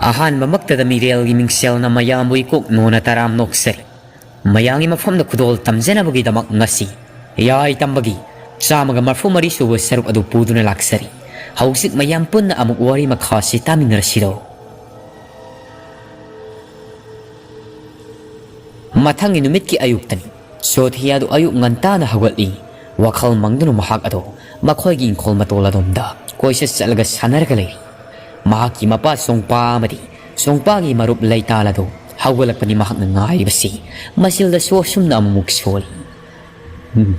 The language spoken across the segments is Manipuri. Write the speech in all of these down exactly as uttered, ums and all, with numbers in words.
ꯑꯍꯥꯟꯕꯃꯛꯇꯗ ꯃꯤꯔꯦꯜꯒꯤ ꯃꯤꯡꯁꯦꯜꯅ ꯃꯌꯥꯝꯕꯨ ꯏꯀꯣꯛ ꯅꯣꯅ ꯇꯔꯥꯝ ꯅꯣꯛꯆꯔꯤ꯫ ꯃꯌꯥꯝꯒꯤ ꯃꯐꯝꯗ ꯈꯨꯗꯣꯜ ꯇꯝꯖꯅꯕꯒꯤꯗꯃꯛ ꯉꯁꯤ ꯌꯥꯏ ꯇꯝꯕꯒꯤ ꯆꯥꯝꯃꯒ ꯃꯔꯐꯨ ꯃꯔꯤ ꯁꯨꯕ ꯁꯔꯨꯛ ꯑꯗꯨ ꯄꯨꯗꯨꯅ ꯂꯥꯛꯆꯔꯤ꯫ ꯍꯧꯖꯤꯛ ꯃꯌꯥꯝ ꯄꯨꯟꯅ ꯑꯃꯨꯛ ꯋꯥꯔꯤ ꯃꯈꯥꯁꯤ ꯇꯥꯃꯤꯟꯅꯔꯁꯤꯔꯣ? ꯃꯊꯪꯒꯤ ꯅꯨꯃꯤꯠꯀꯤ ꯑꯌꯨꯛꯇꯅꯤ꯫ ꯁꯣꯊꯤꯌꯥꯗꯨ ꯑꯌꯨꯛ ꯉꯟꯇꯥꯅ ꯍꯧꯒꯠꯂꯤ꯫ ꯋꯥꯈꯜ ꯃꯪꯗꯨꯅ ꯃꯍꯥꯛ ꯑꯗꯣ ꯃꯈꯣꯏꯒꯤ ꯏꯪꯈꯣꯜ ꯃꯇꯣꯜ ꯑꯗꯣꯝꯗ ꯀꯣꯏꯆꯠ ꯆꯠꯂꯒ ꯁꯥꯟꯅꯔꯒ ꯂꯩꯔꯤ꯫ ꯃꯍꯥꯛꯀꯤ ꯃꯄꯥ ꯆꯣꯡꯄꯥ ꯑꯃꯗꯤ ꯆꯣꯡꯄꯥꯒꯤ ꯃꯔꯨꯞ ꯂꯩꯇꯥꯜ ꯑꯗꯨ ꯍꯧꯒꯠꯂꯛꯄꯅꯤ ꯃꯍꯥꯛꯅ ꯉꯥꯏꯔꯤꯕꯁꯤ꯫ ꯃꯁꯤꯜꯗꯁꯨ ꯑꯁꯨꯝꯅ ꯑꯃꯨꯛꯃꯨꯛ ꯁꯣꯜꯂꯤ꯫ "ꯎꯝ,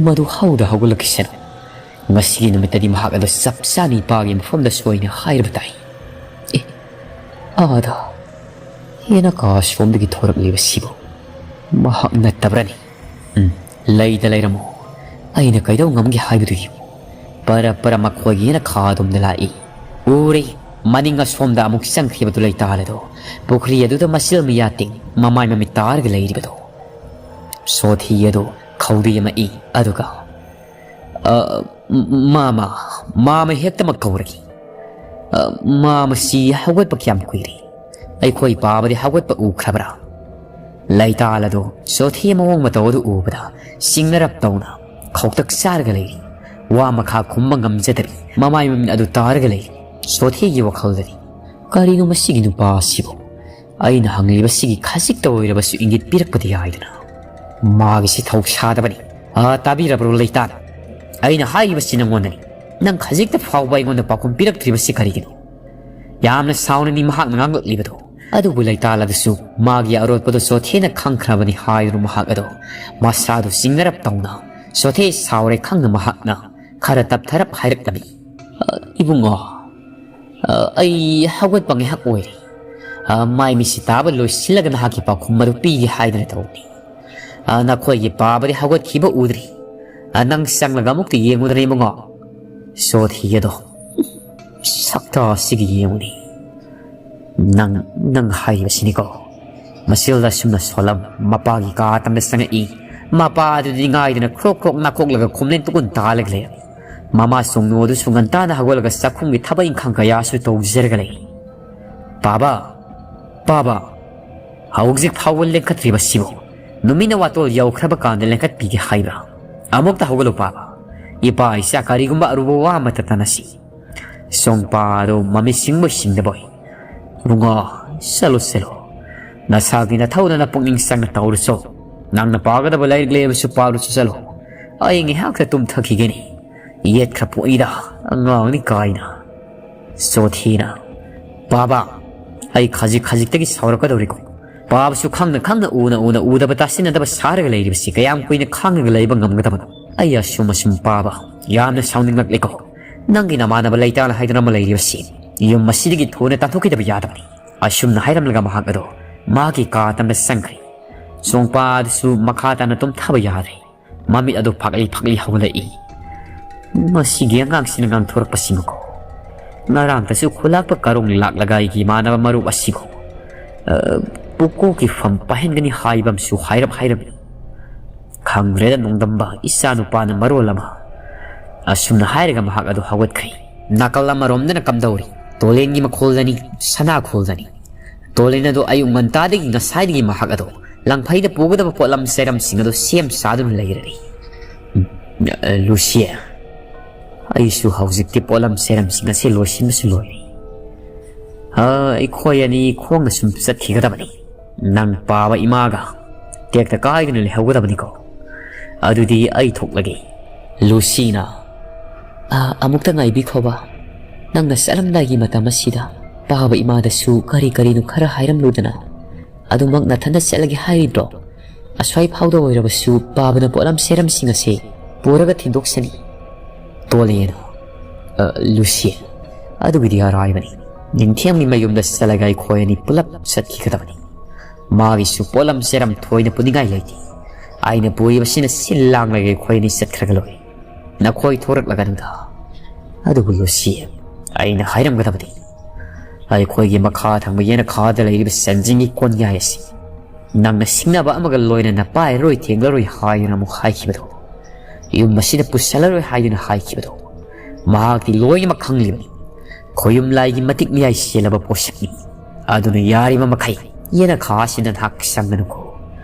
ꯃꯗꯨ ꯍꯧꯗ ꯍꯧꯒꯠꯂꯛꯈꯤꯁꯅꯨ꯫ ꯉꯁꯤꯒꯤ ꯅꯨꯃꯤꯠꯇꯗꯤ ꯃꯍꯥꯛ ꯑꯗꯨ ꯆꯞ ꯆꯥꯅ ꯏꯄꯥꯒꯤ ꯃꯐꯝꯗ ꯁꯣꯏꯅ ꯍꯥꯏꯔꯕ ꯇꯥꯏ꯫ ꯑꯦ, ꯑꯥꯗ ꯍꯦꯟꯅ ꯀꯥ ꯁꯣꯝꯗꯒꯤ ꯊꯣꯔꯛꯂꯤꯕꯁꯤꯕꯨ ꯃꯍꯥꯛ ꯅꯠꯇꯕ꯭ꯔꯅꯤ? ꯎꯝ, ꯂꯩꯗ ꯂꯩꯔꯝꯃꯣ꯫ ꯑꯩꯅ ꯀꯩꯗꯧ ꯉꯝꯒꯦ ꯍꯥꯏꯕꯗꯨ ꯌꯦꯡꯉꯨ꯫ ꯄꯔ ꯄꯔ ꯃꯈꯣꯏꯒꯤ ꯍꯦꯟꯅ ꯈꯥ ꯑꯗꯣꯝꯗ ꯂꯥꯛꯏ꯫ ꯎꯔꯦ, ꯃꯅꯤꯡ ꯑꯁꯣꯝꯗ ꯑꯃꯨꯛ ꯆꯪꯈ꯭ꯔꯤꯕꯗꯨ ꯂꯩꯇꯥꯜ ꯑꯗꯣ꯫ ꯄꯨꯈ꯭ꯔꯤ ꯑꯗꯨꯗ ꯃꯁꯤꯜ ꯃꯌꯥ ꯇꯤꯡ ꯃꯃꯥꯏ ꯃꯃꯤꯠ ꯇꯥꯔꯒ ꯂꯩꯔꯤꯕꯗꯣ꯫ ꯁꯣꯊꯤ ꯑꯗꯣ ꯈꯧꯗꯤ ꯑꯃ ꯏ, ꯑꯗꯨꯒ, "ꯑ, ꯃꯥꯃ, ꯃꯥꯃ ꯍꯦꯛꯇꯃꯛ ꯀꯧꯔꯒꯦ꯫ ꯑ, ꯃꯥꯃꯁꯤ ꯍꯧꯒꯠꯄ ꯀꯌꯥꯝ ꯀꯨꯏꯔꯦ? ꯑꯩꯈꯣꯏ ꯄꯥꯕꯗꯤ ꯍꯧꯒꯠꯄ ꯎꯈ꯭ꯔꯕ꯭ꯔꯥ?" ꯂꯩꯇꯥꯜ ꯑꯗꯣ ꯁꯣꯊꯤꯒꯤ ꯃꯑꯣꯡ ꯃꯇꯧ ꯑꯗꯨ ꯎꯕꯗ ꯁꯤꯡꯅꯔꯞ ꯇꯧꯅ ꯈꯧꯇꯛ ꯆꯥꯔꯒ ꯂꯩꯔꯤ꯫ ꯋꯥ ꯃꯈꯥ ꯈꯨꯝꯕ ꯉꯝꯖꯗꯔꯤ꯫ ꯃꯃꯥꯏ ꯃꯃꯤꯠ ꯑꯗꯨ ꯇꯥꯔꯒ ꯂꯩꯔꯤ꯫ ꯁꯣꯊꯤꯒꯤ ꯋꯥꯈꯜꯗꯗꯤ, "ꯀꯔꯤꯅꯣ ꯃꯁꯤꯒꯤ ꯅꯨꯄꯥ ꯑꯁꯤꯕꯨ? ꯑꯩꯅ ꯍꯪꯂꯤꯕꯁꯤꯒꯤ ꯈꯖꯤꯛꯇ ꯑꯣꯏꯔꯕꯁꯨ ꯏꯪꯒꯤꯠ ꯄꯤꯔꯛꯄꯗꯤ ꯌꯥꯏꯗꯅ꯫ ꯃꯥꯒꯤꯁꯤ ꯊꯧꯁꯥꯗꯕꯅꯤ꯫ ꯑꯥ, ꯇꯥꯕꯤꯔꯕ꯭ꯔꯣ ꯂꯩꯇꯥꯜ? ꯑꯩꯅ ꯍꯥꯏꯔꯤꯕꯁꯤ ꯅꯉꯣꯟꯗꯅꯤ꯫ ꯅꯪ ꯈꯖꯤꯛꯇ ꯐꯥꯎꯕ ꯑꯩꯉꯣꯟꯗ ꯄꯥꯎꯈꯨꯝ ꯄꯤꯔꯛꯇ꯭ꯔꯤꯕꯁꯤ ꯀꯔꯤꯒꯤꯅꯣ?" ꯌꯥꯝꯅ ꯁꯥꯎꯅꯅꯤ ꯃꯍꯥꯛꯅ ꯉꯥꯡꯂꯛꯂꯤꯕꯗꯣ꯫ ꯑꯗꯨꯕꯨ ꯂꯩꯇꯥꯜ ꯑꯗꯨꯁꯨ ꯃꯥꯒꯤ ꯑꯔꯣꯠꯄꯗꯨ ꯁꯣꯊꯤꯅ ꯈꯪꯈ꯭ꯔꯕꯅꯤ ꯍꯥꯏꯗꯨꯅ ꯃꯍꯥꯛ ꯑꯗꯣ ꯃꯁꯥꯗꯨ ꯆꯤꯡꯅꯔꯞ ꯇꯧꯅ ꯁꯣꯊꯤ ꯁꯥꯎꯔꯦ ꯈꯪꯅ ꯃꯍꯥꯛꯅ ꯈꯔ ꯇꯞꯊꯔꯞ ꯍꯥꯏꯔꯛꯂꯝꯃꯤ꯫ "ꯑ, ꯏꯕꯨꯡꯉꯣ, ꯑ, ꯑꯩ ꯍꯧꯒꯠꯄ ꯉꯥꯏꯍꯥꯛ ꯑꯣꯏꯔꯦ꯫ ꯑ, ꯃꯥꯏ ꯃꯤꯠꯁꯤ ꯇꯥꯕ ꯂꯣꯏꯁꯤꯜꯂꯒ ꯅꯍꯥꯛꯀꯤ ꯄꯥꯎꯈꯨꯝ ꯑꯗꯨ ꯄꯤꯒꯦ ꯍꯥꯏꯗꯨꯅ ꯇꯧꯕꯅꯤ꯫ ꯑ, ꯅꯈꯣꯏꯒꯤ ꯄꯥꯕꯗꯤ ꯍꯧꯒꯠꯈꯤꯕ ꯎꯗ꯭ꯔꯤ꯫ ꯑ, ꯅꯪ ꯆꯪꯂꯒ ꯑꯃꯨꯛꯇ ꯌꯦꯡꯉꯨꯗꯅ ꯏꯕꯨꯡꯉꯣ꯫" ꯁꯣꯊꯤ ꯑꯗꯣ ꯁꯛꯇ ꯑꯁꯤꯒꯤ ꯌꯦꯡꯉꯨꯅꯤ꯫ "ꯅꯪ, ꯅꯪ ꯍꯥꯏꯔꯤꯕꯁꯤꯅꯤꯀꯣ?" ꯃꯁꯤꯜꯗ ꯑꯁꯨꯝꯅ ꯁꯣꯜꯂꯝ ꯃꯄꯥꯒꯤ ꯀꯥ ꯇꯝꯗ ꯆꯪꯉꯛꯏ꯫ ꯃꯄꯥ ꯑꯗꯨꯗꯤ ꯉꯥꯏꯗꯅ ꯈ꯭ꯔꯣꯛ ꯈ꯭ꯔꯣꯛ ꯅꯥꯈꯣꯛꯂꯒ ꯈꯨꯝꯂꯦꯟ ꯇꯨꯒꯨꯟ ꯇꯥꯜꯂꯒ ꯂꯩꯔꯝꯃꯤ꯫ ꯃꯃꯥ ꯁꯣꯡꯅꯨ ꯑꯗꯨꯁꯨ ꯉꯟꯇꯥꯅ ꯍꯧꯒꯠꯂꯒ ꯆꯥꯛꯈꯨꯝꯒꯤ ꯊꯕꯛ ꯏꯪꯈꯥꯡ ꯀꯌꯥꯁꯨ ꯇꯧꯖꯔꯒ ꯂꯩ꯫ ꯄꯥꯕ! ꯄꯥꯕ! ꯍꯧꯖꯤꯛ ꯐꯥꯎꯕ ꯂꯦꯡꯈꯠꯇ꯭ꯔꯤꯕꯁꯤꯕꯨ? ꯅꯨꯃꯤꯠꯅ ꯋꯥꯇꯣꯜ ꯌꯧꯈ꯭ꯔꯕ ꯀꯥꯟꯗ ꯂꯦꯡꯈꯠꯄꯤꯒꯦ ꯍꯥꯏꯕ꯭ꯔꯥ? ꯑꯃꯨꯛꯇ ꯍꯧꯒꯠꯂꯨ ꯄꯥꯕ꯫ ꯏꯄꯥ ꯏꯆꯥ ꯀꯔꯤꯒꯨꯝꯕ ꯑꯔꯨꯕ ꯋꯥ ꯑꯃꯠꯇ ꯇꯥꯟꯅꯁꯤ꯫ ꯁꯣꯡꯄꯥ ꯑꯗꯨ ꯃꯃꯤꯠ ꯁꯤꯡꯕꯣꯏ ꯁꯤꯡꯗꯕꯣꯏ, "ꯏꯕꯨꯡꯉꯣ, ꯆꯠꯂꯨ ꯆꯠꯂꯨ꯫ ꯅꯁꯥꯒꯤ ꯅꯊꯧꯗꯅ ꯄꯨꯛꯅꯤꯡ ꯆꯪꯅ ꯇꯧꯔꯨꯆꯣ꯫ ꯅꯪꯅ ꯄꯥꯒꯗꯕ ꯂꯥꯏꯔꯤꯛ ꯂꯩꯔꯕꯁꯨ ꯄꯥꯔꯨꯆꯣ ꯆꯠꯂꯨ꯫ ꯑꯩ ꯉꯥꯏꯍꯥꯛꯇ ꯇꯨꯝꯊꯈꯤꯒꯦꯅꯤ꯫ ꯌꯦꯠꯈ꯭ꯔ ꯄꯣꯛꯏꯗ, ꯑꯉꯥꯡꯅꯤ ꯀꯥꯏꯅ"꯫ ꯆꯣꯊꯤꯅ, "ꯄꯥꯕ, ꯑꯩ ꯈꯖꯤꯛ ꯈꯖꯤꯛꯇꯒꯤ ꯁꯥꯎꯔꯛꯀꯗꯧꯔꯤꯀꯣ꯫ ꯄꯥꯕꯁꯨ ꯈꯪꯅ ꯈꯪꯅ, ꯎꯅ ꯎꯅ, ꯎꯗꯕ ꯇꯥꯁꯤꯟꯅꯗꯕ ꯁꯥꯔꯒ ꯂꯩꯔꯤꯕꯁꯤ ꯀꯌꯥꯝ ꯀꯨꯏꯅ ꯈꯥꯡꯉꯒ ꯂꯩꯕ ꯉꯝꯒꯗꯕꯅꯣ? ꯑꯩ ꯑꯁꯨꯝ ꯑꯁꯨꯝ ꯄꯥꯕ ꯌꯥꯝꯅ ꯁꯥꯎꯅꯤꯡꯂꯛꯂꯦꯀꯣ꯫ ꯅꯪꯒꯤ ꯅꯃꯥꯟꯅꯕ ꯂꯩꯇꯥꯜ ꯍꯥꯏꯗꯨꯅ ꯑꯃ ꯂꯩꯔꯤꯕꯁꯤ ꯌꯨꯝ ꯑꯁꯤꯗꯒꯤ ꯊꯨꯅ ꯇꯥꯟꯊꯣꯛꯈꯤꯗꯕ ꯌꯥꯗꯕꯅꯤ"꯫ ꯑꯁꯨꯝꯅ ꯍꯥꯏꯔꯝꯂꯒ ꯃꯍꯥꯛ ꯑꯗꯣ ꯃꯥꯒꯤ ꯀꯥ ꯇꯝꯗ ꯆꯪꯈ꯭ꯔꯦ꯫ ꯁꯣꯡꯄꯥ ꯑꯗꯨꯁꯨ ꯃꯈꯥ ꯇꯥꯅ ꯇꯨꯝꯊꯕ ꯌꯥꯗ꯭ꯔꯦ꯫ ꯃꯃꯤꯠ ꯑꯗꯨ ꯐꯥꯛꯂꯤ ꯐꯥꯛꯂꯤ ꯍꯧꯒꯠꯂꯛꯏ꯫ ꯃꯁꯤꯒꯤ ꯑꯉꯥꯡꯁꯤꯅ ꯉꯥꯡꯊꯣꯔꯛꯄꯁꯤꯃꯀꯣ꯫ ꯉꯔꯥꯡꯇꯁꯨ ꯈꯨꯂꯥꯛꯄ ꯀꯥꯔꯣꯡ ꯂꯥꯛꯂꯒ ꯑꯩꯒꯤ ꯏꯃꯥꯟꯅꯕ ꯃꯔꯨꯞ ꯑꯁꯤꯕꯨ, ꯑ, ꯄꯨꯀꯣꯛꯀꯤ ꯐꯝ ꯄꯥꯏꯍꯟꯒꯅꯤ ꯍꯥꯏꯕ ꯑꯃꯁꯨ ꯍꯥꯏꯔꯞ ꯍꯥꯏꯔꯝꯃꯤ꯫ ꯈꯪꯗ꯭ꯔꯦꯗ ꯅꯣꯡꯗꯝꯕ, ꯏꯆꯥ ꯅꯨꯄꯥꯅ ꯃꯔꯣꯜ ꯑꯃ꯫ ꯑꯁꯨꯝꯅ ꯍꯥꯏꯔꯒ ꯃꯍꯥꯛ ꯑꯗꯨ ꯍꯧꯒꯠꯈ꯭ꯔꯦ꯫ ꯅꯥꯀꯜ ꯑꯃꯔꯣꯝꯗꯅ ꯀꯝꯗꯧꯔꯤ? ꯇꯣꯂꯦꯟꯒꯤ ꯃꯈꯣꯜꯗꯅꯤ, ꯁꯅꯥ ꯈꯣꯜꯗꯅꯤ꯫ ꯇꯣꯂꯦꯟ ꯑꯗꯨ ꯑꯌꯨꯛ ꯉꯟꯇꯥꯗꯒꯤ ꯉꯁꯥꯏꯗꯒꯤ ꯃꯍꯥꯛ ꯑꯗꯨ ꯂꯪꯐꯩꯗ ꯄꯨꯒꯗꯕ ꯄꯣꯠꯂꯝ ꯆꯩꯔꯝꯁꯤꯡ ꯑꯗꯨ ꯁꯦꯝ ꯁꯥꯗꯨꯅ ꯂꯩꯔꯔꯤ꯫ ꯂꯨꯁꯤꯌꯥ, ꯑꯩꯁꯨ ꯍꯧꯖꯤꯛꯇꯤ ꯄꯣꯠꯂꯝ ꯆꯩꯔꯝꯁꯤꯡ ꯑꯁꯤ ꯂꯣꯏꯁꯤꯟꯕꯁꯨ ꯂꯣꯏꯔꯦ꯫ ꯑ, ꯑꯩꯈꯣꯏ ꯑꯅꯤ ꯈꯣꯡꯅ ꯁꯨꯝ ꯆꯠꯈꯤꯒꯗꯕꯅꯤ꯫ ꯅꯪ ꯄꯥꯕ ꯏꯃꯥꯒ ꯇꯦꯛꯇ ꯀꯥꯏꯗꯅ ꯂꯩꯍꯧꯒꯗꯕꯅꯤꯀꯣ꯫ ꯑꯗꯨꯗꯤ ꯑꯩ ꯊꯣꯛꯂꯒꯦ꯫ ꯂꯨꯁꯤꯅ, "ꯑ, ꯑꯃꯨꯛꯇ ꯉꯥꯏꯕꯤꯈꯣꯕ꯫ ꯅꯪꯅ ꯆꯠꯂꯝꯗꯥꯏꯒꯤ ꯃꯇꯝ ꯑꯁꯤꯗ ꯄꯥꯕ ꯏꯃꯥꯗꯁꯨ ꯀꯔꯤ ꯀꯔꯤꯅꯣ ꯈꯔ ꯍꯥꯏꯔꯝꯂꯨꯗꯅ꯫ ꯑꯗꯨꯃꯛ ꯅꯊꯟꯗ ꯆꯠꯂꯒꯦ ꯍꯥꯏꯔꯤꯕ꯭ꯔꯣ? ꯑꯁ꯭ꯋꯥꯏ ꯐꯥꯎꯗ ꯑꯣꯏꯔꯕꯁꯨ ꯄꯥꯕꯅ ꯄꯣꯠꯂꯝ ꯆꯩꯔꯝꯁꯤꯡ ꯑꯁꯦ ꯄꯨꯔꯒ ꯊꯤꯟꯗꯣꯛꯁꯅꯤ"꯫ ꯇꯣꯂꯦꯅ, "ꯑ, ꯂꯨꯁꯤ, ꯑꯗꯨꯒꯤꯗꯤ ꯑꯔꯥꯏꯕꯅꯤ꯫ ꯅꯤꯡꯊꯦꯝꯒꯤ ꯃꯌꯨꯝꯗ ꯆꯠꯂꯒ ꯑꯩꯈꯣꯏ ꯑꯅꯤ ꯄꯨꯂꯞ ꯆꯠꯈꯤꯒꯗꯕꯅꯤ꯫ ꯃꯥꯒꯤꯁꯨ ꯄꯣꯠꯂꯝ ꯆꯩꯔꯝ ꯊꯣꯏꯅ ꯄꯨꯅꯤꯡꯉꯥꯏ ꯂꯩꯇꯦ꯫ ꯑꯩꯅ ꯄꯨꯔꯤꯕꯁꯤꯅ ꯁꯤꯜ ꯂꯥꯡꯂꯒ ꯑꯩꯈꯣꯏ ꯑꯅꯤ ꯆꯠꯈ꯭ꯔꯒ ꯂꯣꯏꯔꯦ꯫ ꯅꯈꯣꯏ ꯊꯣꯔꯛꯂꯒꯅꯨꯗ꯫ ꯑꯗꯨꯕꯨ ꯂꯨꯁꯤ, ꯑꯩꯅ ꯍꯥꯏꯔꯝꯒꯗꯕꯗꯤ, ꯑꯩꯈꯣꯏꯒꯤ ꯃꯈꯥ ꯊꯪꯕ ꯌꯦꯅꯈꯥꯗ ꯂꯩꯔꯤꯕ ꯁꯟꯖꯤꯡꯒꯤ ꯀꯣꯟꯌꯥꯏ ꯑꯁꯤ ꯅꯪꯅ ꯁꯤꯡꯅꯕ ꯑꯃꯒ ꯂꯣꯏꯅꯅ ꯄꯥꯏꯔꯔꯣꯏ ꯊꯦꯡꯂꯔꯣꯏ ꯍꯥꯏꯗꯨꯅ ꯑꯃꯨꯛ ꯍꯥꯏꯈꯤꯕꯗꯣ, ꯌꯨꯝ ꯑꯁꯤꯗ ꯄꯨꯁꯜꯂꯔꯣꯏ ꯍꯥꯏꯗꯨꯅ ꯍꯥꯏꯈꯤꯕꯗꯣ, ꯃꯍꯥꯛꯇꯤ ꯂꯣꯏꯅꯃꯛ ꯈꯪꯂꯤꯕꯅꯤ꯫ ꯈꯣꯌꯨꯝ ꯂꯥꯏꯒꯤ ꯃꯇꯤꯛ ꯃꯌꯥꯏ ꯆꯦꯜꯂꯕ ꯄꯣꯠꯁꯛꯅꯤ꯫ ꯑꯗꯨꯅ ꯌꯥꯔꯤꯕ ꯃꯈꯩ ꯌꯦꯅꯈꯥ ꯑꯁꯤꯗ ꯅꯍꯥꯛ ꯆꯪꯒꯅꯨꯀꯣ꯫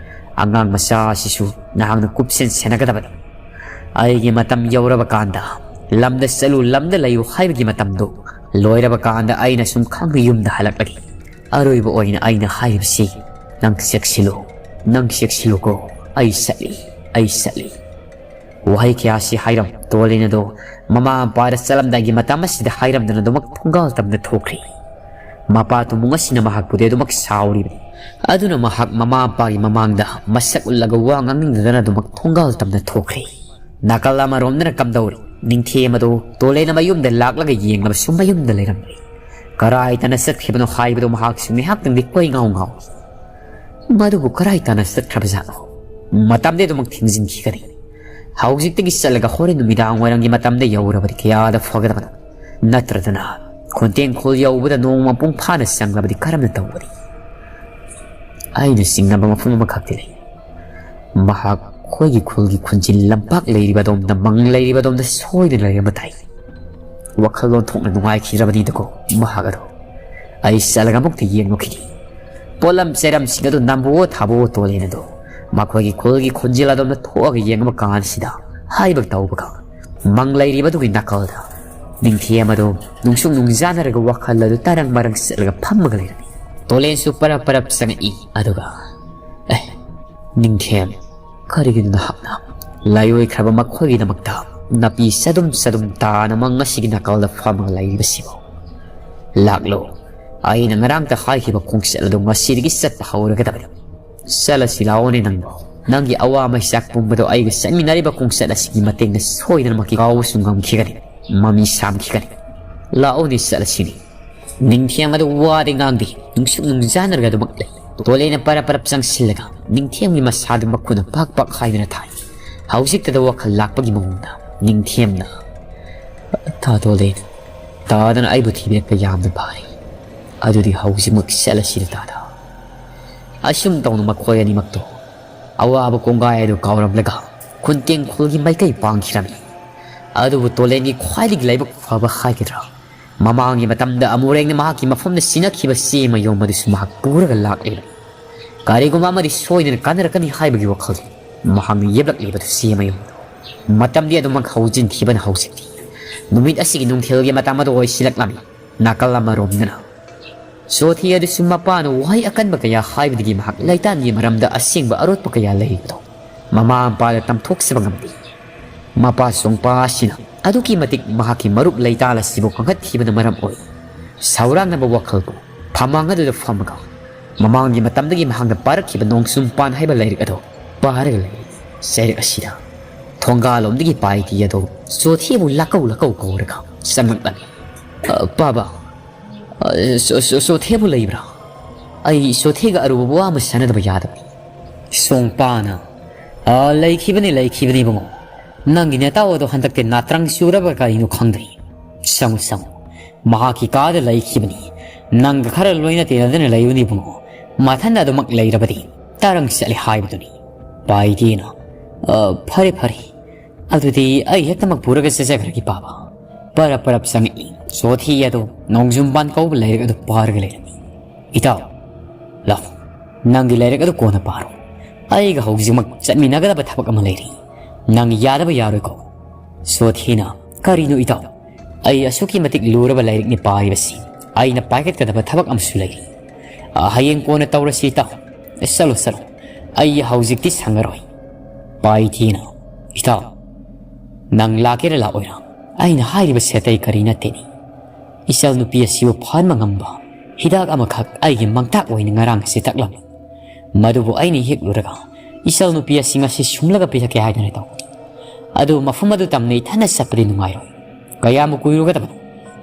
ꯑꯉꯥꯡ ꯃꯆꯥ ꯑꯁꯤꯁꯨ ꯅꯍꯥꯛꯅ ꯀꯨꯞꯁꯦꯟ ꯁꯦꯟꯅꯒꯗꯕꯅꯤ꯫ ꯑꯩꯒꯤ ꯃꯇꯝ ꯌꯧꯔꯕ ꯀꯥꯟꯗ ꯂꯝꯗ ꯆꯠꯂꯨ, ꯂꯝꯗ ꯂꯩꯌꯨ ꯍꯥꯏꯕꯒꯤ ꯃꯇꯝꯗꯨ ꯂꯣꯏꯔꯕ ꯀꯥꯟꯗ ꯑꯩꯅ ꯁꯨꯝ ꯈꯪꯅ ꯌꯨꯝꯗ ꯍꯜꯂꯛꯂꯒꯦ꯫ ꯑꯔꯣꯏꯕ ꯑꯣꯏꯅ ꯑꯩꯅ ꯍꯥꯏꯔꯤꯕꯁꯤ ꯅꯪ ꯆꯦꯛꯁꯤꯜꯂꯨ, ꯅꯪ ꯆꯦꯛꯁꯤꯜꯂꯨꯀꯣ꯫ ꯑꯩ ꯆꯠꯂꯤ, ꯑꯩ ꯆꯠꯂꯤ꯫ ꯋꯥꯍꯩ ꯀꯌꯥꯁꯤ ꯍꯥꯏꯔꯝ ꯇꯣꯂꯦꯟ ꯑꯗꯣ ꯃꯃꯥ ꯃꯄꯥꯗ ꯆꯠꯂꯝꯗꯥꯏꯒꯤ ꯃꯇꯝ ꯑꯁꯤꯗ ꯍꯥꯏꯔꯝꯗꯅ ꯑꯗꯨꯃꯛ ꯊꯣꯡꯒꯥꯜ ꯇꯝꯅ ꯊꯣꯛꯈ꯭ꯔꯦ꯫ ꯃꯄꯥ ꯇꯨꯃꯨꯡ ꯑꯁꯤꯅ ꯃꯍꯥꯛꯄꯨꯗꯤ ꯑꯗꯨꯃꯛ ꯁꯥꯎꯔꯤꯕꯅꯤ꯫ ꯑꯗꯨꯅ ꯃꯍꯥꯛ ꯃꯃꯥ ꯃꯄꯥꯒꯤ ꯃꯃꯥꯡꯗ ꯃꯁꯛ ꯎꯠꯂꯒ ꯋꯥ ꯉꯥꯡꯅꯤꯡꯗꯗꯅ ꯑꯗꯨꯃꯛ ꯊꯣꯡꯒꯥꯜ ꯇꯝꯅ ꯊꯣꯛꯈ꯭ꯔꯦ꯫ ꯅꯥꯀꯜ ꯑꯃꯔꯣꯝꯗꯅ ꯀꯝꯗꯧꯔꯤ? ꯅꯤꯡꯊꯦꯝ ꯑꯗꯨ ꯇꯣꯂꯦꯟꯅ ꯃꯌꯨꯝꯗ ꯂꯥꯛꯂꯒ ꯌꯦꯡꯂꯕꯁꯨ ꯃꯌꯨꯝꯗ ꯂꯩꯔꯝꯗ꯭ꯔꯦ꯫ ꯀꯔꯥꯏ ꯇꯥꯅ ꯆꯠꯈꯤꯕꯅꯣ ꯍꯥꯏꯕꯗꯨ ꯃꯍꯥꯛꯁꯨ ꯉꯥꯏꯍꯥꯛꯇꯪꯗꯤ ꯀꯣꯏ ꯉꯥꯎ ꯉꯥꯎꯏ꯫ ꯃꯗꯨꯕꯨ ꯀꯔꯥꯏ ꯇꯥꯅ ꯆꯠꯈ꯭ꯔꯕꯖꯥꯠꯅꯣ? ꯃꯇꯝꯗꯤ ꯑꯗꯨꯃꯛ ꯊꯤꯡꯖꯤꯟꯈꯤꯒꯅꯤ꯫ ꯍꯧꯖꯤꯛꯇꯒꯤ ꯆꯠꯂꯒ ꯍꯣꯔꯦꯟ ꯅꯨꯃꯤꯗꯥꯡ ꯋꯥꯏꯔꯝꯒꯤ ꯃꯇꯝꯗ ꯌꯧꯔꯕꯗꯤ ꯀꯌꯥꯗ ꯐꯒꯗꯕꯅꯣ? ꯅꯠꯇ꯭ꯔꯗꯅ ꯈꯣꯟꯇꯦꯡꯈꯣꯜ ꯌꯧꯕꯗ ꯅꯣꯡ ꯃꯄꯨꯡ ꯐꯥꯅ ꯆꯪꯂꯕꯗꯤ ꯀꯔꯝꯅ ꯇꯧꯒꯅꯤ? ꯑꯩꯅ ꯆꯤꯡꯅꯕ ꯃꯐꯝ ꯑꯃꯈꯛꯇꯤ ꯂꯩ꯫ ꯃꯍꯥꯛ ꯑꯩꯈꯣꯏꯒꯤ ꯈꯨꯜꯒꯤ ꯈꯨꯟꯖꯤꯟ ꯂꯝꯄꯥꯛ ꯂꯩꯔꯤꯕ ꯑꯗꯣꯝꯗ, ꯃꯪ ꯂꯩꯔꯤꯕ ꯑꯗꯣꯝꯗ ꯁꯣꯏꯗꯅ ꯂꯩꯔꯝꯕ ꯇꯥꯏ꯫ ꯋꯥꯈꯜ ꯑꯣꯟꯊꯣꯛꯅ ꯅꯨꯡꯉꯥꯏꯈꯤꯗ꯭ꯔꯕꯅꯤꯗꯀꯣ ꯃꯍꯥꯛ ꯑꯗꯣ꯫ ꯑꯩ ꯆꯠꯂꯒ ꯑꯃꯨꯛꯇ ꯌꯦꯡꯂꯨꯈꯤꯒꯦ꯫ ꯄꯣꯠꯂꯝ ꯆꯩꯔꯝꯁꯤꯡ ꯑꯗꯨ ꯅꯝꯕꯨꯑꯣ ꯊꯥꯕꯨꯑꯣ ꯇꯣꯂꯦꯟ ꯑꯗꯣ꯫ ꯃꯈꯣꯏꯒꯤ ꯈꯨꯜꯒꯤ ꯈꯣꯟꯖꯦꯜ ꯑꯗꯣꯝꯗ ꯊꯣꯛꯑꯒ ꯌꯦꯡꯕ ꯀꯥꯟꯁꯤꯗ ꯍꯥꯏꯕ ꯇꯧꯕꯒ ꯃꯪ ꯂꯩꯔꯤꯕꯗꯨꯒꯤ ꯅꯥꯀꯜꯗ ꯅꯤꯡꯊꯦꯝ ꯑꯗꯣ ꯅꯨꯡꯁꯨꯛ ꯅꯨꯡꯖꯥꯅꯔꯒ ꯋꯥꯈꯜ ꯑꯗꯨ ꯇꯔꯪ ꯃꯔꯪ ꯆꯠꯂꯒ ꯐꯝꯃꯒ ꯂꯩꯔꯝꯃꯤ꯫ ꯇꯣꯂꯦꯟꯁꯨ ꯄꯔꯞ ꯄꯔꯞ ꯆꯪꯉꯛꯏ꯫ ꯑꯗꯨꯒ, "ꯑꯦ, ꯅꯤꯡꯊꯦꯝ, ꯀꯔꯤꯒꯤꯅꯣ ꯅꯍꯥꯛꯅ ꯂꯥꯏꯑꯣꯏꯈ꯭ꯔꯕ ꯃꯈꯣꯏꯒꯤꯗꯃꯛꯇ ꯅꯥꯄꯤ ꯆꯗꯨꯝ ꯆꯗꯨꯝ ꯇꯥꯅ ꯃꯪ ꯑꯁꯤꯒꯤ ꯅꯥꯀꯜꯗ ꯐꯝꯃꯒ ꯂꯩꯔꯤꯕꯁꯤꯕꯣ? ꯂꯥꯛꯂꯣ, ꯑꯩꯅ ꯉꯔꯥꯡꯇ ꯍꯥꯏꯈꯤꯕ ꯈꯣꯡꯆꯠ ꯑꯗꯨ ꯉꯁꯤꯗꯒꯤ ꯆꯠꯄ ꯍꯧꯔꯒꯗꯕꯅꯤ꯫ ꯆꯠꯂꯁꯤ ꯂꯥꯛꯑꯣꯅꯦ ꯅꯪꯕꯣ꯫ ꯅꯪꯒꯤ ꯑꯋꯥ ꯃꯩꯆꯥꯛ ꯄꯨꯝꯕꯗꯣ ꯑꯩꯒ ꯆꯠꯃꯤꯟꯅꯔꯤꯕ ꯈꯣꯡꯆꯠ ꯑꯁꯤꯒꯤ ꯃꯇꯦꯡꯅ ꯁꯣꯏꯗꯅꯃꯛꯀꯤ ꯀꯥꯎꯕꯁꯨ ꯉꯝꯈꯤꯒꯅꯤ, ꯃꯃꯤ ꯁꯥꯝꯈꯤꯒꯅꯤ꯫ ꯂꯥꯛꯑꯣꯅꯦ ꯆꯠꯂꯁꯤꯅꯦ꯫" ꯅꯤꯡꯊꯦꯝ ꯑꯗꯨ ꯋꯥꯗꯤ ꯉꯥꯡꯗꯦ, ꯅꯨꯡꯁꯨꯛ ꯅꯨꯡꯖꯥꯅꯔꯒ ꯑꯗꯨꯃꯛ ꯂꯩ꯫ ꯇꯣꯂꯦꯟꯅ ꯄꯔꯞ ꯄꯔꯞ ꯆꯪꯁꯤꯜꯂꯒ ꯅꯤꯡꯊꯦꯝꯒꯤ ꯃꯁꯥꯗꯨ ꯃꯈꯨꯠꯅ ꯄꯥꯛ ꯄꯥꯛ ꯍꯥꯏꯗꯨꯅ ꯊꯥꯏ꯫ ꯍꯧꯖꯤꯛꯇꯗ ꯋꯥꯈꯜ ꯂꯥꯛꯄꯒꯤ ꯃꯑꯣꯡꯗ ꯅꯤꯡꯊꯦꯝꯅ, "ꯇꯥ ꯇꯣꯂꯦꯟ, ꯇꯥꯗꯅ ꯑꯩꯕꯨ ꯊꯤꯕꯤꯔꯛꯄ ꯌꯥꯝꯅ ꯐꯔꯦ꯫ ꯑꯗꯨꯗꯤ ꯍꯧꯖꯤꯛꯃꯛ ꯆꯠꯂꯁꯤꯗ ꯇꯥꯗ꯫" ꯑꯁꯨꯝ ꯇꯧꯅ ꯃꯈꯣꯏ ꯑꯅꯤꯃꯛꯇꯣ ꯑꯋꯥꯕ ꯀꯣꯡꯒꯥꯏ ꯑꯗꯨ ꯀꯥꯎꯔꯝꯂꯒ ꯈꯨꯟꯇꯦꯡ ꯈꯨꯜꯒꯤ ꯃꯥꯏꯀꯩ ꯄꯥꯡꯈꯤꯔꯝꯃꯤ꯫ ꯑꯗꯨꯕꯨ ꯇꯣꯂꯦꯟꯒꯤ ꯈ꯭ꯋꯥꯏꯗꯒꯤ ꯂꯥꯏꯕꯛ ꯐꯕ ꯍꯥꯏꯒꯗ꯭ꯔꯥ, ꯃꯃꯥꯡꯒꯤ ꯃꯇꯝꯗ ꯑꯃꯨꯔꯦꯡꯅ ꯃꯍꯥꯛꯀꯤ ꯃꯐꯝꯗ ꯁꯤꯟꯅꯈꯤꯕ ꯆꯦ ꯃꯌꯣꯝ ꯑꯗꯨꯁꯨ ꯃꯍꯥꯛ ꯄꯨꯔꯒ ꯂꯥꯛꯂꯤꯕꯅꯤ꯫ ꯀꯔꯤꯒꯨꯝꯕ ꯑꯃꯗꯤ ꯁꯣꯏꯗꯅ ꯀꯥꯟꯅꯔꯛꯀꯅꯤ ꯍꯥꯏꯕꯒꯤ ꯋꯥꯈꯜ ꯃꯍꯥꯛꯅ ꯌꯦꯞꯂꯛꯂꯤꯕꯗꯨ ꯆꯦ ꯃꯌꯣꯝ꯫ ꯃꯇꯝꯗꯤ ꯑꯗꯨꯃꯛ ꯍꯧꯖꯤꯟꯈꯤꯕꯅ ꯍꯧꯖꯤꯛꯇꯤ ꯅꯨꯃꯤꯠ ꯑꯁꯤꯒꯤ ꯅꯨꯡꯊꯤꯜꯒꯤ ꯃꯇꯝ ꯑꯗꯨ ꯑꯣꯏꯁꯤꯜꯂꯛꯂꯝꯃꯤ꯫ ꯅꯥꯀꯜ ꯑꯃꯔꯣꯝꯗꯅ ꯁꯣꯊꯤ ꯑꯗꯨꯁꯨ ꯃꯄꯥꯅ ꯋꯥꯍꯩ ꯑꯀꯟꯕ ꯀꯌꯥ ꯍꯥꯏꯕꯗꯒꯤ ꯃꯍꯥꯛ ꯂꯩꯇꯥꯟꯒꯤ ꯃꯔꯝꯗ ꯑꯁꯦꯡꯕ ꯑꯔꯣꯠꯄ ꯀꯌꯥ ꯂꯩꯔꯤꯕꯗꯣ ꯃꯃꯥ ꯃꯄꯥꯗ ꯇꯝꯊꯣꯛꯆꯕ ꯉꯝꯗꯦ꯫ ꯃꯄꯥ ꯆꯣꯡꯄꯥ ꯑꯁꯤꯅ ꯑꯗꯨꯛꯀꯤ ꯃꯇꯤꯛ ꯃꯍꯥꯛꯀꯤ ꯃꯔꯨꯞ ꯂꯩꯇꯥꯜ ꯑꯁꯤꯕꯨ ꯀꯟꯈꯠꯈꯤꯕꯅ ꯃꯔꯝ ꯑꯣꯏ ꯁꯧꯔꯥꯡꯅꯕ ꯋꯥꯈꯜꯕꯨ ꯐꯃꯥꯡ ꯑꯗꯨꯗ ꯐꯝꯃꯒ ꯃꯃꯥꯡꯒꯤ ꯃꯇꯝꯗꯒꯤ ꯃꯍꯥꯛꯅ ꯄꯥꯔꯛꯈꯤꯕ ꯅꯣꯡꯆꯨꯝ ꯄꯥꯟ ꯍꯥꯏꯕ ꯂꯥꯏꯔꯤꯛ ꯑꯗꯨ ꯄꯥꯔꯒ ꯂꯩꯔꯤ꯫ ꯆꯩꯔꯛ ꯑꯁꯤꯗ ꯊꯣꯡꯒꯥꯜꯂꯣꯝꯗꯒꯤ ꯄꯥꯏꯇꯤ ꯑꯗꯨ ꯁꯣꯊꯤꯕꯨ ꯂꯥꯀꯧ ꯂꯥꯀꯧ ꯀꯧꯔꯒ ꯆꯪꯂꯛꯂꯝꯃꯤ꯫ "ꯑ, ꯄꯥꯕ, ꯑ, ꯁꯣ-, ꯁꯣ-, ꯁꯣꯊꯦꯕꯨ ꯂꯩꯕ꯭ꯔꯥ? ꯑꯩ ꯁꯣꯊꯦꯒ ꯑꯔꯨꯕ ꯋꯥ ꯑꯃ ꯁꯥꯟꯅꯗꯕ ꯌꯥꯗꯕꯅꯤ꯫" ꯁꯣꯡꯄꯥꯅ, "ꯑ, ꯂꯩꯈꯤꯕꯅꯤ, ꯂꯩꯈꯤꯕꯅꯤ ꯏꯕꯨꯡꯉꯣ꯫ ꯅꯪꯒꯤ ꯅꯇꯥꯎ ꯑꯗꯣ ꯍꯟꯗꯛꯇꯤ ꯅꯥꯇ꯭ꯔꯪ ꯆꯨꯔꯕ ꯀꯔꯤꯅꯣ ꯈꯪꯗ꯭ꯔꯤ꯫ ꯆꯪꯉꯨ, ꯆꯪꯉꯨ꯫ ꯃꯍꯥꯛꯀꯤ ꯀꯥꯗ ꯂꯩꯈꯤꯕꯅꯤ꯫ ꯅꯪꯒ ꯈꯔ ꯂꯣꯏꯅ ꯇꯤꯟꯅꯗꯅ ꯂꯩꯌꯨꯅꯦ ꯏꯕꯨꯡꯉꯣ꯫ ꯃꯊꯟꯗ ꯑꯗꯨꯃꯛ ꯂꯩꯔꯕꯗꯤ ꯇꯔꯪ ꯆꯠꯂꯦ ꯍꯥꯏꯕꯗꯨꯅꯤ꯫" ꯄꯥꯏꯗꯤꯅ, "ꯑ, ꯐꯔꯦ, ꯐꯔꯦ꯫ ꯑꯗꯨꯗꯤ ꯑꯩ ꯍꯦꯛꯇꯃꯛ ꯄꯨꯔꯒ ꯆꯠꯆꯈ꯭ꯔꯒꯦ ꯄꯥꯕ꯫" ꯄꯔꯞ ꯄꯔꯞ ꯆꯪꯉꯛꯏ꯫ ꯁꯣꯊꯤ ꯑꯗꯨ ꯅꯣꯡꯖꯨꯝ ꯄꯥꯟ ꯀꯧꯕ ꯂꯥꯏꯔꯤꯛ ꯑꯗꯨ ꯄꯥꯔꯒ ꯂꯩꯔꯝꯃꯤ꯫ "ꯏꯇꯥꯎ, ꯂꯥꯎ, ꯅꯪꯒꯤ ꯂꯥꯏꯔꯤꯛ ꯑꯗꯨ ꯀꯣꯟꯅ ꯄꯥꯔꯣ꯫ ꯑꯩꯒ ꯍꯧꯖꯤꯛꯃꯛ ꯆꯠꯃꯤꯟꯅꯒꯗꯕ ꯊꯕꯛ ꯑꯃ ꯂꯩꯔꯤ꯫ ꯅꯪ ꯌꯥꯗꯕ ꯌꯥꯔꯣꯏꯀꯣ꯫" ꯁꯣꯊꯤꯅ, "ꯀꯔꯤꯅꯣ ꯏꯇꯥꯎ? ꯑꯩ ꯑꯁꯨꯛꯀꯤ ꯃꯇꯤꯛ ꯂꯨꯔꯕ ꯂꯥꯏꯔꯤꯛꯅꯤ ꯄꯥꯔꯤꯕꯁꯤ꯫ ꯑꯩꯅ ꯄꯥꯏꯈꯠꯀꯗꯕ ꯊꯕꯛ ꯑꯃꯁꯨ ꯂꯩꯔꯤ꯫ ꯑ, ꯍꯌꯦꯡ ꯀꯣꯟꯅ ꯇꯧꯔꯁꯤ ꯏꯇꯥꯎ꯫ ꯆꯠꯂꯣ, ꯆꯠꯂꯣ꯫ ꯑꯩ ꯍꯧꯖꯤꯛꯇꯤ ꯁꯪꯉꯔꯣꯏ꯫" ꯄꯥꯏꯊꯤꯅ, "ꯏꯇꯥꯎ, ꯅꯪ ꯂꯥꯛꯀꯦꯔꯥ ꯂꯥꯛꯑꯣꯏꯔꯥ? ꯑꯩꯅ ꯍꯥꯏꯔꯤꯕꯁꯦ ꯑꯇꯩ ꯀꯔꯤ ꯅꯠꯇꯦꯅꯦ꯫ ꯏꯆꯜ ꯅꯨꯄꯤ ꯑꯁꯤꯕꯨ ꯐꯍꯟꯕ ꯉꯝꯕ ꯍꯤꯗꯥꯛ ꯑꯃꯈꯛ ꯑꯩꯒꯤ ꯃꯥꯡꯇꯥꯛ ꯑꯣꯏꯅ ꯉꯔꯥꯡ ꯑꯁꯤ ꯇꯥꯛꯂꯝꯃꯤ꯫ ꯃꯗꯨꯕꯨ ꯑꯩꯅ ꯍꯦꯛꯂꯨꯔꯒ ꯏꯆꯜ ꯅꯨꯄꯤ ꯑꯁꯤ ꯉꯁꯤ ꯁꯨꯝꯂꯒ ꯄꯤꯊꯛꯀꯦ ꯍꯥꯏꯗꯅ ꯇꯧꯕꯅꯤ꯫ ꯑꯗꯨ ꯃꯐꯝ ꯑꯗꯨ ꯇꯝꯅ ꯏꯊꯟꯅ ꯆꯠꯄꯗꯤ ꯅꯨꯡꯉꯥꯏꯔꯣꯏ꯫ ꯀꯌꯥꯝꯕꯨ ꯀꯨꯏꯔꯨꯒꯗꯕꯅꯣ?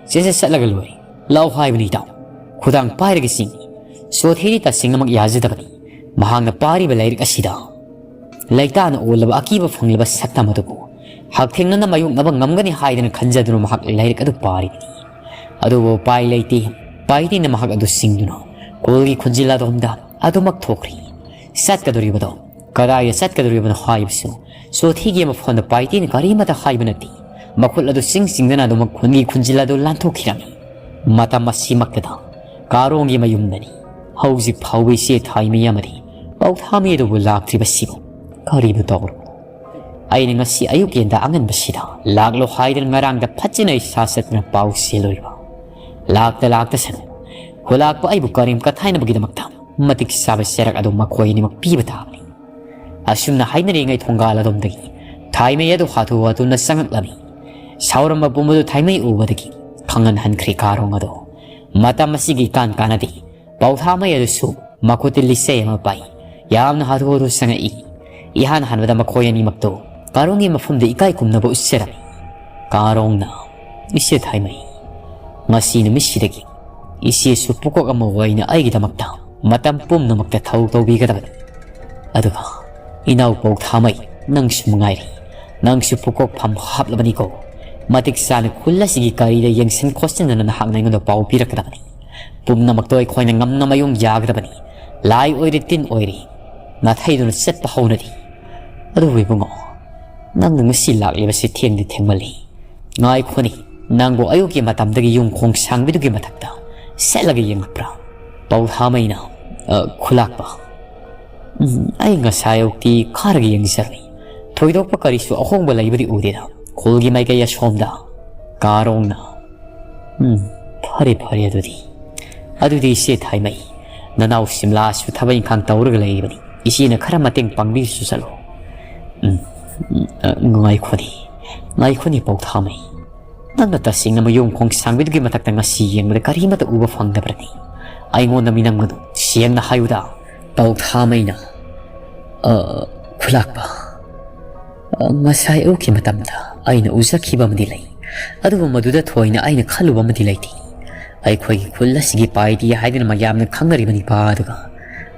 ꯆꯦꯠ ꯆꯦꯠ ꯆꯠꯂꯒ ꯂꯣꯏꯔꯦ꯫ ꯂꯥꯛꯑꯣ ꯍꯥꯏꯕꯅꯤ ꯏꯇꯥꯎ꯫" ꯈꯨꯗꯥꯡ ꯄꯥꯏꯔꯒ ꯆꯦꯟꯈꯤ꯫ ꯁꯣꯊꯤꯗꯤ ꯇꯁꯦꯡꯅꯃꯛ ꯌꯥꯖꯗꯕꯅꯤ꯫ ꯃꯍꯥꯛꯅ ꯄꯥꯔꯤꯕ ꯂꯥꯏꯔꯤꯛ ꯑꯁꯤꯗ ꯂꯩꯇꯥꯅ ꯑꯣꯜꯂꯕ ꯑꯀꯤꯕ ꯐꯪꯂꯕ ꯁꯛꯇꯝ ꯑꯗꯨꯕꯨ ꯍꯛꯊꯦꯡꯅꯅ ꯃꯥꯌꯣꯛꯅꯕ ꯉꯝꯒꯅꯤ ꯍꯥꯏꯗꯅ ꯈꯟꯖꯗꯨꯅ ꯃꯍꯥꯛ ꯂꯥꯏꯔꯤꯛ ꯑꯗꯨ ꯄꯥꯔꯤꯕꯅꯤ꯫ ꯑꯗꯨꯕꯨ ꯎꯄꯥꯏ ꯂꯩꯇꯦ꯫ ꯄꯥꯏꯇꯤꯅ ꯃꯍꯥꯛ ꯑꯗꯨ ꯁꯤꯡꯗꯨꯅ ꯈꯨꯜꯒꯤ ꯈꯨꯟꯖꯤꯜ ꯑꯗꯣꯝꯗ ꯑꯗꯨꯃꯛ ꯊꯣꯛꯈ꯭ꯔꯤ꯫ ꯆꯠꯀꯗꯧꯔꯤꯕꯗꯣ ꯀꯗꯥꯏꯗ ꯆꯠꯀꯗꯧꯔꯤꯕꯅꯣ ꯍꯥꯏꯕꯁꯨ ꯁꯣꯊꯤꯒꯤ ꯃꯐꯝꯗ ꯄꯥꯏꯇꯤꯅ ꯀꯔꯤꯃꯠꯇ ꯍꯥꯏꯕ ꯅꯠꯇꯦ꯫ ꯃꯈꯨꯠ ꯑꯗꯨ ꯆꯤꯡ ꯆꯤꯡꯗꯅ ꯑꯗꯨꯃꯛ ꯈꯨꯟꯒꯤ ꯈꯨꯟꯖꯤꯜ ꯑꯗꯨ ꯂꯥꯟꯊꯣꯛꯈꯤꯔꯝꯃꯤ꯫ ꯃꯇꯝ ꯑꯁꯤꯃꯛꯇꯗ ꯀꯥꯔꯣꯡꯒꯤ ꯃꯌꯨꯝꯗꯅꯤ ꯍꯧꯖꯤꯛ ꯐꯥꯎꯕ ꯏꯆꯦ ꯊꯥꯏꯃꯩ ꯑꯃꯗꯤ ꯄꯥꯎꯊꯥꯃꯩ ꯑꯗꯨꯕꯨ ꯂꯥꯛꯇ꯭ꯔꯤꯕꯁꯤꯕꯨ ꯀꯔꯤꯕꯨ ꯇꯧꯔꯨ? ꯑꯩꯅ ꯉꯁꯤ ꯑꯌꯨꯛ ꯌꯦꯟꯗ ꯑꯉꯟꯕꯁꯤꯗ ꯂꯥꯛꯂꯣ ꯍꯥꯏꯗꯅ ꯉꯔꯥꯡꯗ ꯐꯠꯖꯅ ꯏꯁꯥ ꯆꯠꯇꯨꯅ ꯄꯥꯎ ꯆꯦꯜꯂꯨꯔꯤꯕ꯫ ꯂꯥꯛꯇ ꯂꯥꯛꯇꯁꯅꯨ, ꯈꯨꯂꯥꯛꯄ ꯑꯩꯕꯨ ꯀꯔꯦꯝ ꯀꯊꯥꯏꯅꯕꯒꯤꯗꯃꯛꯇ ꯃꯇꯤꯛ ꯆꯥꯕ ꯆꯩꯔꯛ ꯑꯗꯨ ꯃꯈꯣꯏ ꯑꯅꯤꯃꯛ ꯄꯤꯕ ꯇꯥꯕꯅꯤ꯫ ꯑꯁꯨꯝꯅ ꯍꯥꯏꯅꯔꯤꯉꯩ ꯊꯣꯡꯒꯥꯜ ꯑꯗꯣꯝꯗꯒꯤ ꯊꯥꯏꯃꯩ ꯑꯗꯨ ꯍꯥꯊꯨ ꯍꯥꯊꯨꯅ ꯆꯪꯂꯛꯂꯝꯃꯤ꯫ ꯁꯥꯎꯔꯝꯕ ꯄꯨꯝꯕꯗꯨ ꯊꯥꯏꯃꯩ ꯎꯕꯗꯒꯤ ꯈꯪꯍꯟꯍꯟꯈ꯭ꯔꯦ ꯀꯥꯔꯣꯡ ꯑꯗꯣ꯫ ꯃꯇꯝ ꯑꯁꯤꯒꯤ ꯏꯀꯥꯟ ꯀꯥꯟꯅꯗꯦ꯫ ꯄꯥꯎꯊꯥꯃꯩ ꯑꯗꯨꯁꯨ ꯃꯈꯨꯠꯇ ꯂꯤꯆꯩ ꯑꯃ ꯄꯥꯏ꯫ ꯌꯥꯝꯅ ꯍꯥꯊꯨ ꯍꯥꯊꯨ ꯆꯪꯉꯛꯏ꯫ ꯏꯍꯥꯟ ꯍꯥꯟꯕꯗ ꯃꯈꯣꯏ ꯑꯅꯤꯃꯛꯇꯨ ꯀꯥꯔꯣꯡꯒꯤ ꯃꯐꯝꯗ ꯏꯀꯥꯏ ꯈꯨꯝꯅꯕ ꯎꯠꯆꯔꯝꯃꯤ꯫ ꯀꯥꯔꯣꯡꯅ, "ꯏꯆꯦ ꯊꯥꯏꯃꯩ, ꯉꯁꯤ ꯅꯨꯃꯤꯠꯁꯤꯗꯒꯤ ꯏꯆꯦꯁꯨ ꯄꯨꯀꯣꯛ ꯑꯃ ꯑꯣꯏꯅ ꯑꯩꯒꯤꯗꯃꯛꯇ ꯃꯇꯝ ꯄꯨꯝꯅꯃꯛꯇ ꯊꯧ ꯇꯧꯕꯤꯒꯗꯕꯅꯤ꯫ ꯑꯗꯨꯒ ꯏꯅꯥꯎ ꯄꯥꯎꯊꯥꯃꯩ, ꯅꯪꯁꯨ ꯃꯉꯥꯏꯔꯦ꯫ ꯅꯪꯁꯨ ꯄꯨꯀꯣꯛ ꯐꯝ ꯍꯥꯞꯂꯕꯅꯤꯀꯣ꯫ ꯃꯇꯤꯛ ꯆꯥꯅ ꯈꯨꯜ ꯑꯁꯤꯒꯤ ꯀꯔꯤꯗ ꯌꯦꯡꯁꯤꯟ ꯈꯣꯠꯆꯤꯟꯗꯅ ꯅꯍꯥꯛꯅ ꯑꯩꯉꯣꯟꯗ ꯄꯥꯎ ꯄꯤꯔꯛꯀꯗꯕꯅꯤ꯫ ꯄꯨꯝꯅꯃꯛꯇꯣ ꯑꯩꯈꯣꯏꯅ ꯉꯝꯅ ꯃꯌꯣꯡ ꯌꯥꯒꯗꯕꯅꯤ꯫ ꯂꯥꯏ ꯑꯣꯏꯔꯦ ꯇꯤꯟ ꯑꯣꯏꯔꯦ, ꯅꯥꯊꯩꯗꯨꯅ ꯆꯠꯄ ꯍꯧꯅꯗꯦ꯫ ꯑꯗꯨꯕꯨ ꯏꯕꯨꯡꯉꯣ, ꯅꯪꯅ ꯉꯁꯤ ꯂꯥꯛꯂꯤꯕꯁꯤ ꯊꯦꯡꯗꯤ ꯊꯦꯡꯃꯜꯂꯤ꯫ ꯉꯥꯏꯈꯣꯅꯤ, ꯅꯪꯕꯨ ꯑꯌꯨꯛꯀꯤ ꯃꯇꯝꯗꯒꯤ ꯌꯨꯝ ꯈꯣꯡ ꯁꯥꯡꯕꯤꯗꯨꯒꯤ ꯃꯊꯛꯇ ꯁꯦꯠꯂꯒ ꯌꯦꯡꯂꯛꯄ꯭ꯔꯥ?" ꯄꯥꯎꯊꯥꯃꯩꯅ, "ꯑ, ꯈꯨꯂꯥꯛꯄ, ꯎꯝ, ꯑꯩ ꯉꯁꯥꯏ ꯑꯌꯨꯛꯇꯤ ꯈꯥꯔꯒ ꯌꯦꯡꯖꯔꯨꯏ꯫ ꯊꯣꯏꯗꯣꯛꯄ ꯀꯔꯤꯁꯨ ꯑꯍꯣꯡꯕ ꯂꯩꯕꯗꯤ ꯎꯗꯦꯗ꯫ ꯈꯨꯜꯒꯤ ꯃꯥꯏꯀꯩ ꯑꯁꯣꯝꯗ ꯀꯥꯔꯣꯡꯅ, ꯎꯝ, ꯐꯔꯦ, ꯐꯔꯦ ꯑꯗꯨꯗꯤ꯫ ꯑꯗꯨꯗꯤ ꯏꯆꯦ ꯊꯥꯏꯃꯩ, ꯅꯅꯥꯎ ꯁꯤꯝꯂꯥꯁꯨ ꯊꯕꯛ ꯏꯪꯈꯥꯡ ꯇꯧꯔꯒ ꯂꯩꯔꯤꯕꯅꯤ꯫ ꯏꯆꯦꯅ ꯈꯔ ꯃꯇꯦꯡ ꯄꯥꯡꯕꯤꯔꯁꯨ ꯆꯠꯂꯣ꯫ ꯎꯝ, ꯎꯝ, ꯑ, ꯉꯥꯏꯈꯣꯅꯦ, ꯉꯥꯏꯈꯣꯅꯦ ꯄꯥꯎꯊꯥꯃꯩ꯫ ꯅꯪꯅ ꯇꯁꯦꯡꯅ ꯃꯌꯣꯡ ꯈꯣꯡ ꯁꯥꯡꯕꯤꯗꯨꯒꯤ ꯃꯊꯛꯇ ꯉꯁꯤ ꯌꯦꯡꯕꯗ ꯀꯔꯤꯃꯠꯇ ꯎꯕ ꯐꯪꯗꯕ꯭ꯔꯅꯤ? ꯑꯩꯉꯣꯟꯗ ꯃꯤꯅꯝꯒꯅꯨ, ꯁꯦꯡꯅ ꯍꯥꯏꯌꯨꯗ꯫ ꯄꯥꯎꯊꯥꯃꯩꯅ, ꯑ, ꯈꯨꯂꯥꯛꯄ, ꯑ, ꯉꯁꯥꯏ ꯑꯌꯨꯛꯀꯤ ꯃꯇꯝꯗ ꯑꯩꯅ ꯎꯖꯈꯤꯕ ꯑꯃꯗꯤ ꯂꯩ꯫ ꯑꯗꯨꯕꯨ ꯃꯗꯨꯗ ꯊꯣꯏꯅ ꯑꯩꯅ ꯈꯜꯂꯨꯕ ꯑꯃꯗꯤ ꯂꯩꯇꯦ꯫ ꯑꯩꯈꯣꯏꯒꯤ ꯈꯨꯜ ꯑꯁꯤꯒꯤ ꯄꯥꯏꯗꯤ ꯍꯥꯏꯗꯨꯅ ꯃꯌꯥꯝꯅ ꯈꯪꯅꯔꯤꯕ ꯅꯤꯄꯥ ꯑꯗꯨꯒ,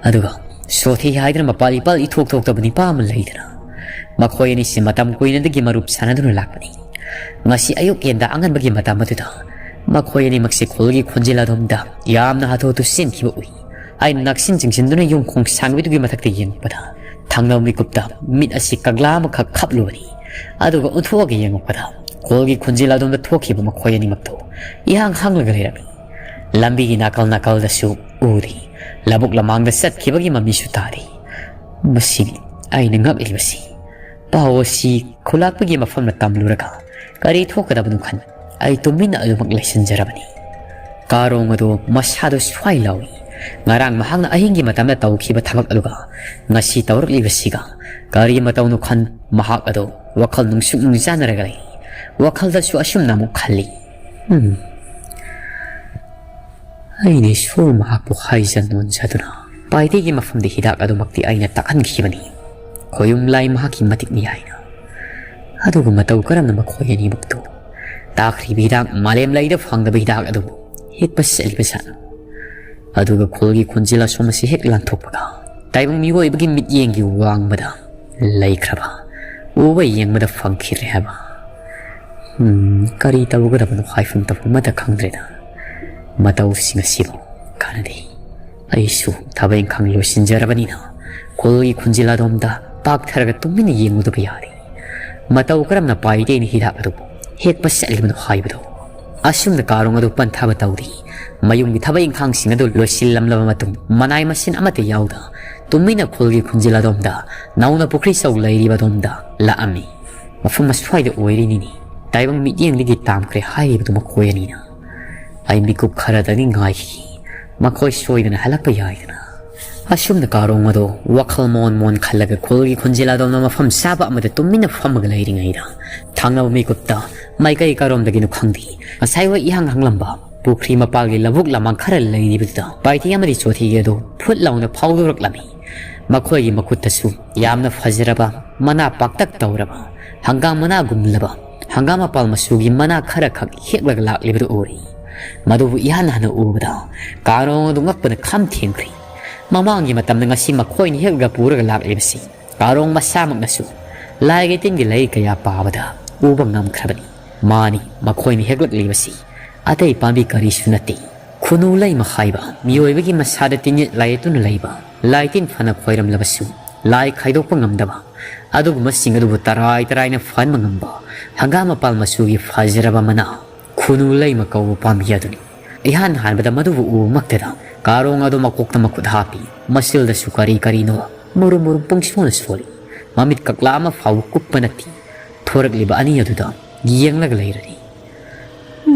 ꯑꯗꯨꯒ ꯁꯣꯊꯤ ꯍꯥꯏꯗꯨꯅ ꯃꯄꯥꯜ ꯏꯄꯥꯜ ꯏꯊꯣꯛ ꯊꯣꯛꯇꯕ ꯅꯤꯄꯥ ꯑꯃ ꯂꯩꯗꯅ, ꯃꯈꯣꯏ ꯑꯅꯤꯁꯤ ꯃꯇꯝ ꯀꯨꯏꯅꯗꯒꯤ ꯃꯔꯨꯞ ꯁꯥꯟꯅꯗꯨꯅ ꯂꯥꯛꯄꯅꯤ꯫ ꯉꯁꯤ ꯑꯌꯨꯛ ꯌꯦꯟꯗ ꯑꯉꯟꯕꯒꯤ ꯃꯇꯝ ꯑꯗꯨꯗ ꯃꯈꯣꯏ ꯑꯅꯤꯃꯛꯁꯦ ꯈꯨꯜꯒꯤ ꯈꯣꯟꯖꯦꯜ ꯑꯗꯣꯝꯗ ꯌꯥꯝꯅ ꯍꯥꯊꯨ ꯍꯥꯊꯨ ꯆꯦꯟꯈꯤꯕ ꯎꯏ꯫ ꯑꯩꯅ ꯅꯛꯁꯤꯟ ꯆꯤꯡꯁꯤꯟꯗꯨꯅ ꯌꯨꯝ ꯈꯣꯡ ꯁꯥꯡꯕꯤꯗꯨꯒꯤ ꯃꯊꯛꯇ ꯌꯦꯡꯂꯛꯄꯗ, ꯊꯪꯅꯕ ꯃꯤꯀꯨꯞꯇ ꯃꯤꯠ ꯑꯁꯤ ꯀꯒꯂꯥ ꯑꯃꯈꯛ ꯈꯞꯂꯨꯕꯅꯤ꯫ ꯑꯗꯨꯒ ꯎꯟꯊꯣꯛꯑꯒ ꯌꯦꯡꯂꯛꯄꯗ, ꯈꯨꯜꯒꯤ ꯈꯣꯟꯖꯦꯜ ꯑꯗꯣꯝꯗ ꯊꯣꯛꯈꯤꯕ ꯃꯈꯣꯏ ꯑꯅꯤꯃꯛꯇꯨ ꯏꯍꯥꯡ ꯍꯥꯡꯂꯒ ꯂꯩꯔꯝꯃꯤ꯫ ꯂꯝꯕꯤꯒꯤ ꯅꯥꯀꯜ ꯅꯥꯀꯜꯗꯁꯨ ꯎꯗꯦ꯫ ꯂꯧꯕꯨꯛ ꯂꯃꯥꯡꯗ ꯆꯠꯈꯤꯕꯒꯤ ꯃꯃꯤꯁꯨ ꯇꯥꯗꯦ꯫ ꯃꯁꯤꯅꯤ ꯑꯩꯅ ꯉꯛꯂꯤꯕꯁꯤ꯫ ꯄꯥꯎ ꯑꯁꯤ ꯈꯨꯂꯥꯛꯄꯒꯤ ꯃꯐꯝꯗ ꯇꯝꯂꯨꯔꯒ ꯀꯔꯤ ꯊꯣꯛꯀꯗꯕꯅꯣ ꯈꯟ ꯑꯩ ꯇꯨꯃꯤꯟꯅ ꯑꯗꯨꯃꯛ ꯂꯩꯁꯤꯟꯖꯔꯕꯅꯤ꯫ ꯀꯥꯔꯣꯡ ꯑꯗꯨ ꯃꯁꯥꯗꯨ ꯁ꯭ꯋꯥꯏ ꯂꯥꯎꯏ꯫ ꯉꯔꯥꯡ ꯃꯍꯥꯛꯅ ꯑꯍꯤꯡꯒꯤ ꯃꯇꯝꯗ ꯇꯧꯈꯤꯕ ꯊꯕꯛ ꯑꯗꯨꯒ ꯉꯁꯤ ꯇꯧꯔꯛꯂꯤꯕꯁꯤꯒ ꯀꯔꯤ ꯃꯇꯧꯅꯣ ꯈꯟ ꯃꯍꯥꯛ ꯑꯗꯨ ꯋꯥꯈꯜ ꯅꯨꯡꯁꯨꯛ ꯅꯨꯡꯖꯥꯅꯔꯒ ꯂꯩ꯫ ꯋꯥꯈꯜꯗꯁꯨ ꯑꯁꯨꯝꯅ ꯑꯃꯨꯛ ꯈꯜꯂꯤ꯫ ꯎꯝ꯫ ꯑꯩꯅ ꯏꯁꯣꯔ ꯃꯍꯥꯛꯄꯨ ꯍꯥꯏꯖ ꯅꯣꯟꯖꯗꯨꯅ ꯄꯥꯏꯗꯦꯒꯤ ꯃꯐꯝꯗ ꯍꯤꯗꯥꯛ ꯑꯗꯨꯃꯛꯇꯤ ꯑꯩꯅ ꯇꯥꯛꯍꯟꯈꯤꯕꯅꯤ꯫ ꯈꯣꯌꯨꯝ ꯂꯥꯏ ꯃꯍꯥꯛꯀꯤ ꯃꯇꯤꯛꯅꯤ ꯍꯥꯏꯅ꯫ ꯑꯗꯨꯒ ꯃꯇꯧ ꯀꯔꯝꯅ ꯃꯈꯣꯏ ꯑꯅꯤꯃꯛꯇꯨ ꯇꯥꯛꯈ꯭ꯔꯤꯕ ꯍꯤꯗꯥꯛ ꯃꯥꯂꯦꯝ ꯂꯩꯗ ꯐꯪꯗꯕ ꯍꯤꯗꯥꯛ ꯑꯗꯨꯕꯨ ꯍꯦꯛꯄ ꯆꯠꯂꯤꯕ ꯖꯥꯠꯅꯣ? ꯑꯗꯨꯒ ꯈꯨꯜꯒꯤ ꯈꯣꯟꯖꯦꯜ ꯑꯁꯣꯝ ꯑꯁꯤ ꯍꯦꯛ ꯂꯥꯟꯊꯣꯛꯄꯒ ꯇꯥꯏꯕꯪ ꯃꯤꯑꯣꯏꯕꯒꯤ ꯃꯤꯠꯌꯦꯡꯒꯤ ꯋꯥꯡꯃꯗ ꯂꯩꯈ꯭ꯔꯕ ꯎꯕ ꯌꯦꯡꯕꯗ ꯐꯪꯈꯤꯗ꯭ꯔꯦ ꯍꯥꯏꯕ꯫ ꯎꯝ, ꯀꯔꯤ ꯇꯧꯒꯗꯕꯅꯣ ꯍꯥꯏꯐꯝ ꯇꯧꯐꯝ ꯑꯃꯠꯇ ꯈꯪꯗ꯭ꯔꯦꯗ꯫ ꯃꯇꯧꯁꯤꯡ ꯑꯁꯤꯕꯨ ꯀꯥꯟꯅꯗꯦ꯫ ꯑꯩꯁꯨ ꯊꯕꯛ ꯏꯪꯈꯥꯡ ꯂꯣꯏꯁꯤꯟꯖꯔꯕꯅꯤꯅ ꯈꯨꯜꯒꯤ ꯈꯣꯟꯖꯦꯜ ꯑꯗꯣꯝꯗ ꯄꯥꯛꯊꯔꯒ ꯇꯨꯃꯤꯟꯅ ꯌꯦꯡꯂꯨꯗꯕ ꯌꯥꯗꯦ꯫ ꯃꯇꯧ ꯀꯔꯝꯅ ꯄꯥꯏꯗꯦꯅ ꯍꯤꯗꯥꯛ ꯑꯗꯨꯕꯨ ꯍꯦꯛꯄ ꯆꯠꯂꯤꯕꯅꯣ ꯍꯥꯏꯕꯗꯣ꯫ ꯑꯁꯨꯝꯅ ꯀꯥꯔꯣꯡ ꯑꯗꯨ ꯄꯟꯊꯕ ꯇꯧꯔꯤ꯫ ꯃꯌꯨꯝꯒꯤ ꯊꯕꯛ ꯏꯪꯈꯥꯡꯁꯤꯡ ꯑꯗꯨ ꯂꯣꯏꯁꯤꯜꯂꯝꯂꯕ ꯃꯇꯨꯡ ꯃꯅꯥꯏ ꯃꯁꯤꯟ ꯑꯃꯠꯇ ꯌꯥꯎꯗ ꯇꯨꯃꯤꯟꯅ ꯈꯨꯜꯒꯤ ꯈꯨꯟꯖꯤꯜ ꯑꯗꯣꯝꯗ ꯅꯧꯅ ꯄꯨꯈ꯭ꯔꯤ ꯆꯧ ꯂꯩꯔꯤꯕ ꯑꯗꯣꯝꯗ ꯂꯥꯛꯑꯝꯃꯤ꯫ ꯃꯐꯝ ꯑꯁ꯭ꯋꯥꯏꯗ ꯑꯣꯏꯔꯤꯅꯤꯅꯦ꯫ ꯇꯥꯏꯕꯪ ꯃꯤꯠꯌꯦꯡꯗꯒꯤ ꯇꯥꯝꯈ꯭ꯔꯦ ꯍꯥꯏꯔꯤꯕꯗꯨ ꯃꯈꯣꯏ ꯑꯅꯤꯅ꯫ ꯑꯩ ꯃꯤꯀꯨꯞ ꯈꯔꯗꯅꯤ ꯉꯥꯏꯈꯤ꯫ ꯃꯈꯣꯏ ꯁꯣꯏꯗꯅ ꯍꯜꯂꯛꯄ ꯌꯥꯏꯗꯅ꯫ ꯑꯁꯨꯝꯅ ꯀꯥꯔꯣꯡ ꯑꯗꯣ ꯋꯥꯈꯜ ꯃꯣꯟ ꯃꯣꯟ ꯈꯜꯂꯒ ꯈꯨꯜꯒꯤ ꯈꯨꯟꯖꯤꯜ ꯑꯗꯣꯝꯅ ꯃꯐꯝ ꯆꯥꯕ ꯑꯃꯗ ꯇꯨꯃꯤꯟꯅ ꯐꯝꯃꯒ ꯂꯩꯔꯤꯉꯩꯗ ꯊꯪꯅꯕ ꯃꯤꯀꯨꯞꯇ ꯃꯥꯏꯀꯩ ꯀꯔꯣꯝꯗꯒꯤꯅꯣ ꯈꯪꯗꯦ ꯉꯁꯥꯏ ꯋꯥꯏ ꯏꯍꯥꯡ ꯍꯥꯡꯂꯝꯕ ꯄꯨꯈ꯭ꯔꯤ ꯃꯄꯥꯜꯒꯤ ꯂꯧꯕꯨꯛ ꯂꯃꯥꯡ ꯈꯔ ꯂꯩꯔꯤꯕꯗꯨꯗ ꯄꯥꯏꯊꯤ ꯑꯃꯗꯤ ꯆꯣꯊꯤꯒꯤ ꯑꯗꯨ ꯐꯨꯠ ꯂꯥꯎꯅ ꯐꯥꯎꯗꯣꯔꯛꯂꯝꯃꯤ꯫ ꯃꯈꯣꯏꯒꯤ ꯃꯈꯨꯠꯇꯁꯨ ꯌꯥꯝꯅ ꯐꯖꯔꯕ ꯃꯅꯥ ꯄꯥꯛꯇꯛ ꯇꯧꯔꯕ ꯍꯪꯒꯥꯝ ꯃꯅꯥꯒꯨꯝꯂꯕ ꯍꯪꯒꯥꯝ ꯃꯄꯥꯜ ꯃꯆꯨꯒꯤ ꯃꯅꯥ ꯈꯔꯈꯛ ꯍꯦꯛꯂꯒ ꯂꯥꯛꯂꯤꯕꯗꯨ ꯎꯔꯤ꯫ ꯃꯗꯨꯕꯨ ꯏꯍꯥꯟ ꯍꯥꯟꯅ ꯎꯕꯗ ꯀꯥꯔꯣꯡ ꯑꯗꯨ ꯉꯛꯄꯅ ꯈꯝ ꯊꯦꯡꯈ꯭ꯔꯤ꯫ ꯃꯃꯥꯡꯒꯤ ꯃꯇꯝꯗ ꯉꯁꯤ ꯃꯈꯣꯏꯅ ꯍꯦꯛꯂꯒ ꯄꯨꯔꯒ ꯂꯥꯛꯂꯤꯕꯁꯤ ꯀꯥꯔꯣꯡ ꯃꯁꯥꯃꯛꯅꯁꯨ ꯂꯥꯏꯒꯤ ꯇꯤꯟꯒꯤ ꯂꯥꯏꯔꯤꯛ ꯀꯌꯥ ꯄꯥꯕꯗ ꯎꯕ ꯉꯝꯈ꯭ꯔꯕꯅꯤ꯫ ꯃꯥꯅꯤ, ꯃꯈꯣꯏꯅ ꯍꯦꯛꯂꯛꯂꯤꯕꯁꯤ ꯑꯇꯩ ꯄꯥꯝꯕꯤ ꯀꯔꯤꯁꯨ ꯅꯠꯇꯦ꯫ ꯈꯨꯅꯨ ꯂꯩꯃ ꯍꯥꯏꯕ ꯃꯤꯑꯣꯏꯕꯒꯤ ꯃꯁꯥꯗ ꯇꯤꯟꯌꯦꯠ ꯂꯥꯏꯌꯦꯠꯇꯨꯅ ꯂꯩꯕ, ꯂꯥꯏ ꯇꯤꯟ ꯐꯅ ꯈꯣꯏꯔꯝꯂꯕꯁꯨ ꯂꯥꯏ ꯈꯥꯏꯗꯣꯛꯄ ꯉꯝꯗꯕ, ꯑꯗꯨꯒꯨꯝꯕꯁꯤꯡ ꯑꯗꯨꯕꯨ ꯇꯔꯥꯏ ꯇꯔꯥꯏꯅ ꯐꯍꯟꯕ ꯉꯝꯕ ꯍꯪꯒꯥꯝ ꯃꯄꯥꯜ ꯃꯆꯨꯒꯤ ꯐꯖꯔꯕ ꯃꯅꯥ, ꯈꯨꯅꯨ ꯂꯩꯃ ꯀꯧꯕ ꯄꯥꯝꯕꯤ ꯑꯗꯨꯅꯤ꯫ ꯏꯍꯥꯟ ꯍꯥꯟꯕꯗ ꯃꯗꯨꯕꯨ ꯎꯕꯃꯛꯇꯗ ꯀꯥꯔꯣꯡ ꯑꯗꯨ ꯃꯀꯣꯛꯇ ꯃꯈꯨꯠ ꯍꯥꯞꯄꯤ꯫ ꯃꯁꯤꯜꯗꯁꯨ ꯀꯔꯤ ꯀꯔꯤꯅꯣ ꯃꯔꯨꯝ ꯃꯔꯨꯝ ꯄꯨꯡꯁꯣꯟꯅ ꯁꯣꯜꯂꯤ꯫ ꯃꯃꯤꯠ ꯀꯛꯂꯥ ꯑꯃ ꯐꯥꯎꯕ ꯀꯨꯞꯄ ꯅꯠꯇꯦ꯫ ꯊꯣꯔꯛꯂꯤꯕ ꯑꯅꯤ ꯑꯗꯨꯗ ꯌꯦꯡꯂꯒ ꯂꯩꯔꯅꯤ꯫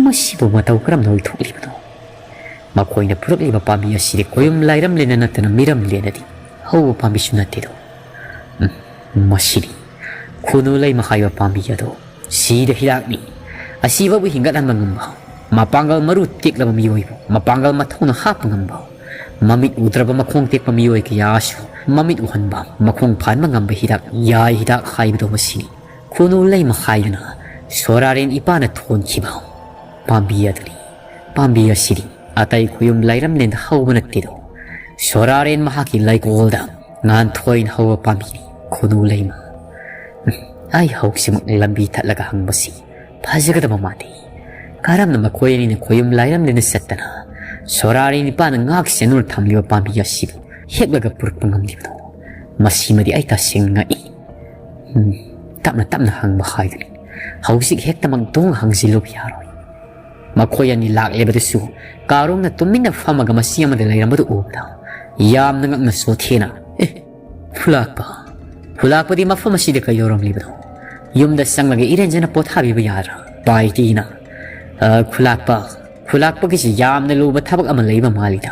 ꯃꯁꯤꯕꯨ ꯃꯇꯧ ꯀꯔꯝꯅ ꯑꯣꯏꯊꯣꯛꯂꯤꯕꯅꯣ? ꯃꯈꯣꯏꯅ ꯄꯨꯔꯛꯂꯤꯕ ꯄꯥꯝꯕꯤ ꯑꯁꯤꯗꯤ ꯈꯣꯌꯨꯝ ꯂꯥꯏꯔꯝꯂꯦꯟꯅ ꯅꯠꯇꯅ ꯃꯤꯔꯝꯂꯦꯟꯅꯗꯤ ꯍꯧꯕ ꯄꯥꯝꯕꯤꯁꯨ ꯅꯠꯇꯦꯗꯣ꯫ ꯎꯝ, ꯃꯁꯤꯅꯤ ꯈꯨꯅꯨ ꯂꯩꯃ ꯍꯥꯏꯕ ꯄꯥꯝꯕꯤ ꯑꯗꯣ꯫ ꯁꯤꯗ ꯍꯤꯗꯥꯛꯅꯤ꯫ ꯑꯁꯤꯕꯕꯨ ꯍꯤꯡꯒꯠꯍꯟꯕ ꯉꯝꯕ, ꯃꯄꯥꯡꯒꯜ ꯃꯔꯨ ꯇꯦꯛꯂꯕ ꯃꯤꯑꯣꯏꯕꯨ ꯃꯄꯥꯡꯒꯜ ꯃꯊꯧꯅ ꯍꯥꯞꯄ ꯉꯝꯕ, ꯃꯃꯤꯠ ꯎꯗ꯭ꯔꯕ ꯃꯈꯣꯡ ꯇꯦꯛꯄ ꯃꯤꯑꯣꯏ ꯀꯌꯥꯁꯨ ꯃꯃꯤꯠ ꯎꯍꯟꯕ, ꯃꯈꯣꯡ ꯐꯍꯟꯕ ꯉꯝꯕ ꯍꯤꯗꯥꯛ, ꯌꯥꯏ ꯍꯤꯗꯥꯛ ꯍꯥꯏꯕꯗꯣ ꯃꯁꯤꯅꯤ꯫ ꯈꯨꯅꯨ ꯂꯩꯃ ꯍꯥꯏꯗꯨꯅ ꯁꯣꯔꯥꯔꯦꯟ ꯏꯄꯥꯅ ꯊꯣꯟꯈꯤꯕ ꯄꯥꯝꯕꯤ ꯑꯗꯨꯅꯤ꯫ ꯄꯥꯝꯕꯤ ꯑꯁꯤꯗꯤ ꯑꯇꯩ ꯈꯨꯌꯨꯝ ꯂꯥꯏꯔꯝꯂꯦꯟꯗ ꯍꯧꯕ ꯅꯠꯇꯦꯗꯣ꯫ ꯁꯣꯔꯥꯔꯦꯟ ꯃꯍꯥꯛꯀꯤ ꯂꯩꯀꯣꯜꯗ ꯉꯥꯟꯊꯣꯏꯅ ꯍꯧꯕ ꯄꯥꯝꯕꯤꯅꯤ ꯈꯨꯅꯨ ꯂꯩꯃ꯫ ꯑꯩ ꯍꯧꯖꯤꯛꯃꯛ ꯂꯝꯕꯤ ꯊꯠꯂꯒ ꯍꯪꯕꯁꯤ ꯐꯖꯒꯗꯕ ꯃꯥꯟꯗꯦ꯫ ꯀꯔꯝꯅ ꯃꯈꯣꯏ ꯑꯅꯤꯅ ꯈꯣꯌꯨꯝ ꯂꯥꯏꯔꯝꯂꯦꯟꯗ ꯆꯠꯇꯅ ꯁꯣꯔꯥꯔꯦꯟ ꯏꯄꯥꯅ ꯉꯥꯛ ꯁꯦꯟꯅꯗꯨꯅ ꯊꯝꯂꯤꯕ ꯄꯥꯝꯕꯤ ꯑꯁꯤꯕꯨ ꯍꯦꯛꯂꯒ ꯄꯨꯔꯛꯄ ꯉꯝꯂꯤꯕꯅꯣ? ꯃꯁꯤꯃꯗꯤ ꯑꯩ ꯇꯁꯦꯡꯅ ꯉꯛꯏ꯫ ꯎꯝ, ꯇꯞꯅ ꯇꯞꯅ ꯍꯪꯕ ꯍꯥꯏꯗꯨꯅꯤ꯫ ꯍꯧꯖꯤꯛ ꯍꯦꯛꯇꯃꯛ ꯗꯣꯡ ꯍꯪꯖꯤꯜꯂꯨꯕ ꯌꯥꯔꯣꯏ꯫ ꯃꯈꯣꯏ ꯑꯅꯤ ꯂꯥꯛꯂꯤꯕꯗꯨꯁꯨ ꯀꯥꯔꯣꯡꯅ ꯇꯨꯃꯤꯟꯅ ꯐꯝꯃꯒ ꯃꯁꯤ ꯑꯃꯗ ꯂꯩꯔꯝꯕꯗꯨ ꯎꯕꯗ ꯌꯥꯝꯅ ꯉꯛꯅ ꯁꯣꯊꯦꯅ, "ꯑꯦ, ꯈꯨꯂꯥꯛꯄ, ꯈꯨꯂꯥꯛꯄꯗꯤ ꯃꯐꯝ ꯑꯁꯤꯗ ꯀꯩꯗꯧꯔꯝꯂꯤꯕꯅꯣ? ꯌꯨꯝꯗ ꯆꯪꯂꯒ ꯏꯔꯦꯟꯖꯅ ꯄꯣꯊꯥꯕꯤꯕ ꯌꯥꯗ꯭ꯔꯥ?" ꯄꯥꯏꯇꯤꯅ, "ꯑ, ꯈꯨꯂꯥꯛꯄ, ꯈꯨꯂꯥꯛꯄꯒꯤꯁꯤ ꯌꯥꯝꯅ ꯂꯨꯕ ꯊꯕꯛ ꯑꯃ ꯂꯩꯕ ꯃꯥꯜꯂꯤꯗ꯫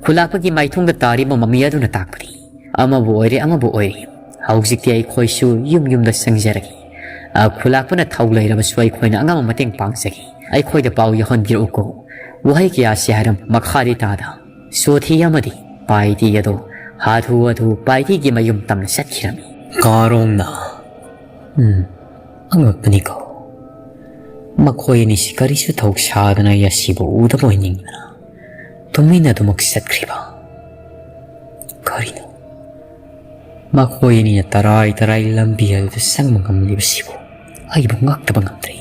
ꯈꯨꯂꯥꯛꯄꯒꯤ ꯃꯥꯏꯊꯣꯡꯗ ꯇꯥꯔꯤꯕ ꯃꯃꯤ ꯑꯗꯨꯅ ꯇꯥꯛꯄꯗꯤ ꯑꯃꯕꯨ ꯑꯣꯏꯔꯦ, ꯑꯃꯕꯨ ꯑꯣꯏꯔꯦ, ꯍꯧꯖꯤꯛꯇꯤ ꯑꯩꯈꯣꯏꯁꯨ ꯌꯨꯝ ꯌꯨꯝꯗ ꯆꯪꯖꯔꯒꯦ꯫ ꯑ, ꯈꯨꯂꯥꯛꯄꯅ ꯊꯧ ꯂꯩꯔꯕꯁꯨ ꯑꯩꯈꯣꯏꯅ ꯑꯉꯝꯕ ꯃꯇꯦꯡ ꯄꯥꯡꯖꯒꯦ꯫ ꯑꯩꯈꯣꯏꯗ ꯄꯥꯎ ꯌꯧꯍꯟꯕꯤꯔꯛꯎꯀꯣ꯫" ꯋꯥꯍꯩ ꯀꯌꯥꯁꯤ ꯍꯥꯏꯔꯝ ꯃꯈꯥꯗꯤ ꯇꯥꯗ ꯁꯣꯊꯤ ꯑꯃꯗꯤ ꯄꯥꯏꯇꯤ ꯑꯗꯣ ꯍꯥꯊꯨ ꯍꯥꯊꯨ ꯄꯥꯏꯇꯤꯒꯤ ꯃꯌꯨꯝ ꯇꯝꯅ ꯆꯠꯈꯤꯔꯝꯃꯤ꯫ ꯀꯥꯔꯣꯡꯅ, "ꯎꯝ, ꯑꯉꯛꯄꯅꯤꯀꯣ꯫ ꯃꯈꯣꯏ ꯑꯅꯤꯁꯤ ꯀꯔꯤꯁꯨ ꯊꯧꯁꯥꯗꯅ ꯑꯩ ꯑꯁꯤꯕꯨ ꯎꯗꯕ ꯑꯣꯏꯅꯤꯡꯕꯅ ꯇꯨꯃꯤꯟꯅ ꯑꯗꯨꯃꯛ ꯆꯠꯈ꯭ꯔꯤꯕ꯫ ꯀꯔꯤꯅꯣ? ꯃꯈꯣꯏ ꯑꯅꯤꯅ ꯇꯔꯥꯏ ꯇꯔꯥꯏ ꯂꯝꯕꯤ ꯑꯗꯨꯗ ꯆꯪꯕ ꯉꯝꯂꯤꯕꯁꯤꯕꯨ ꯑꯩꯕꯨ ꯉꯛꯇꯕ ꯉꯝꯗ꯭ꯔꯦ꯫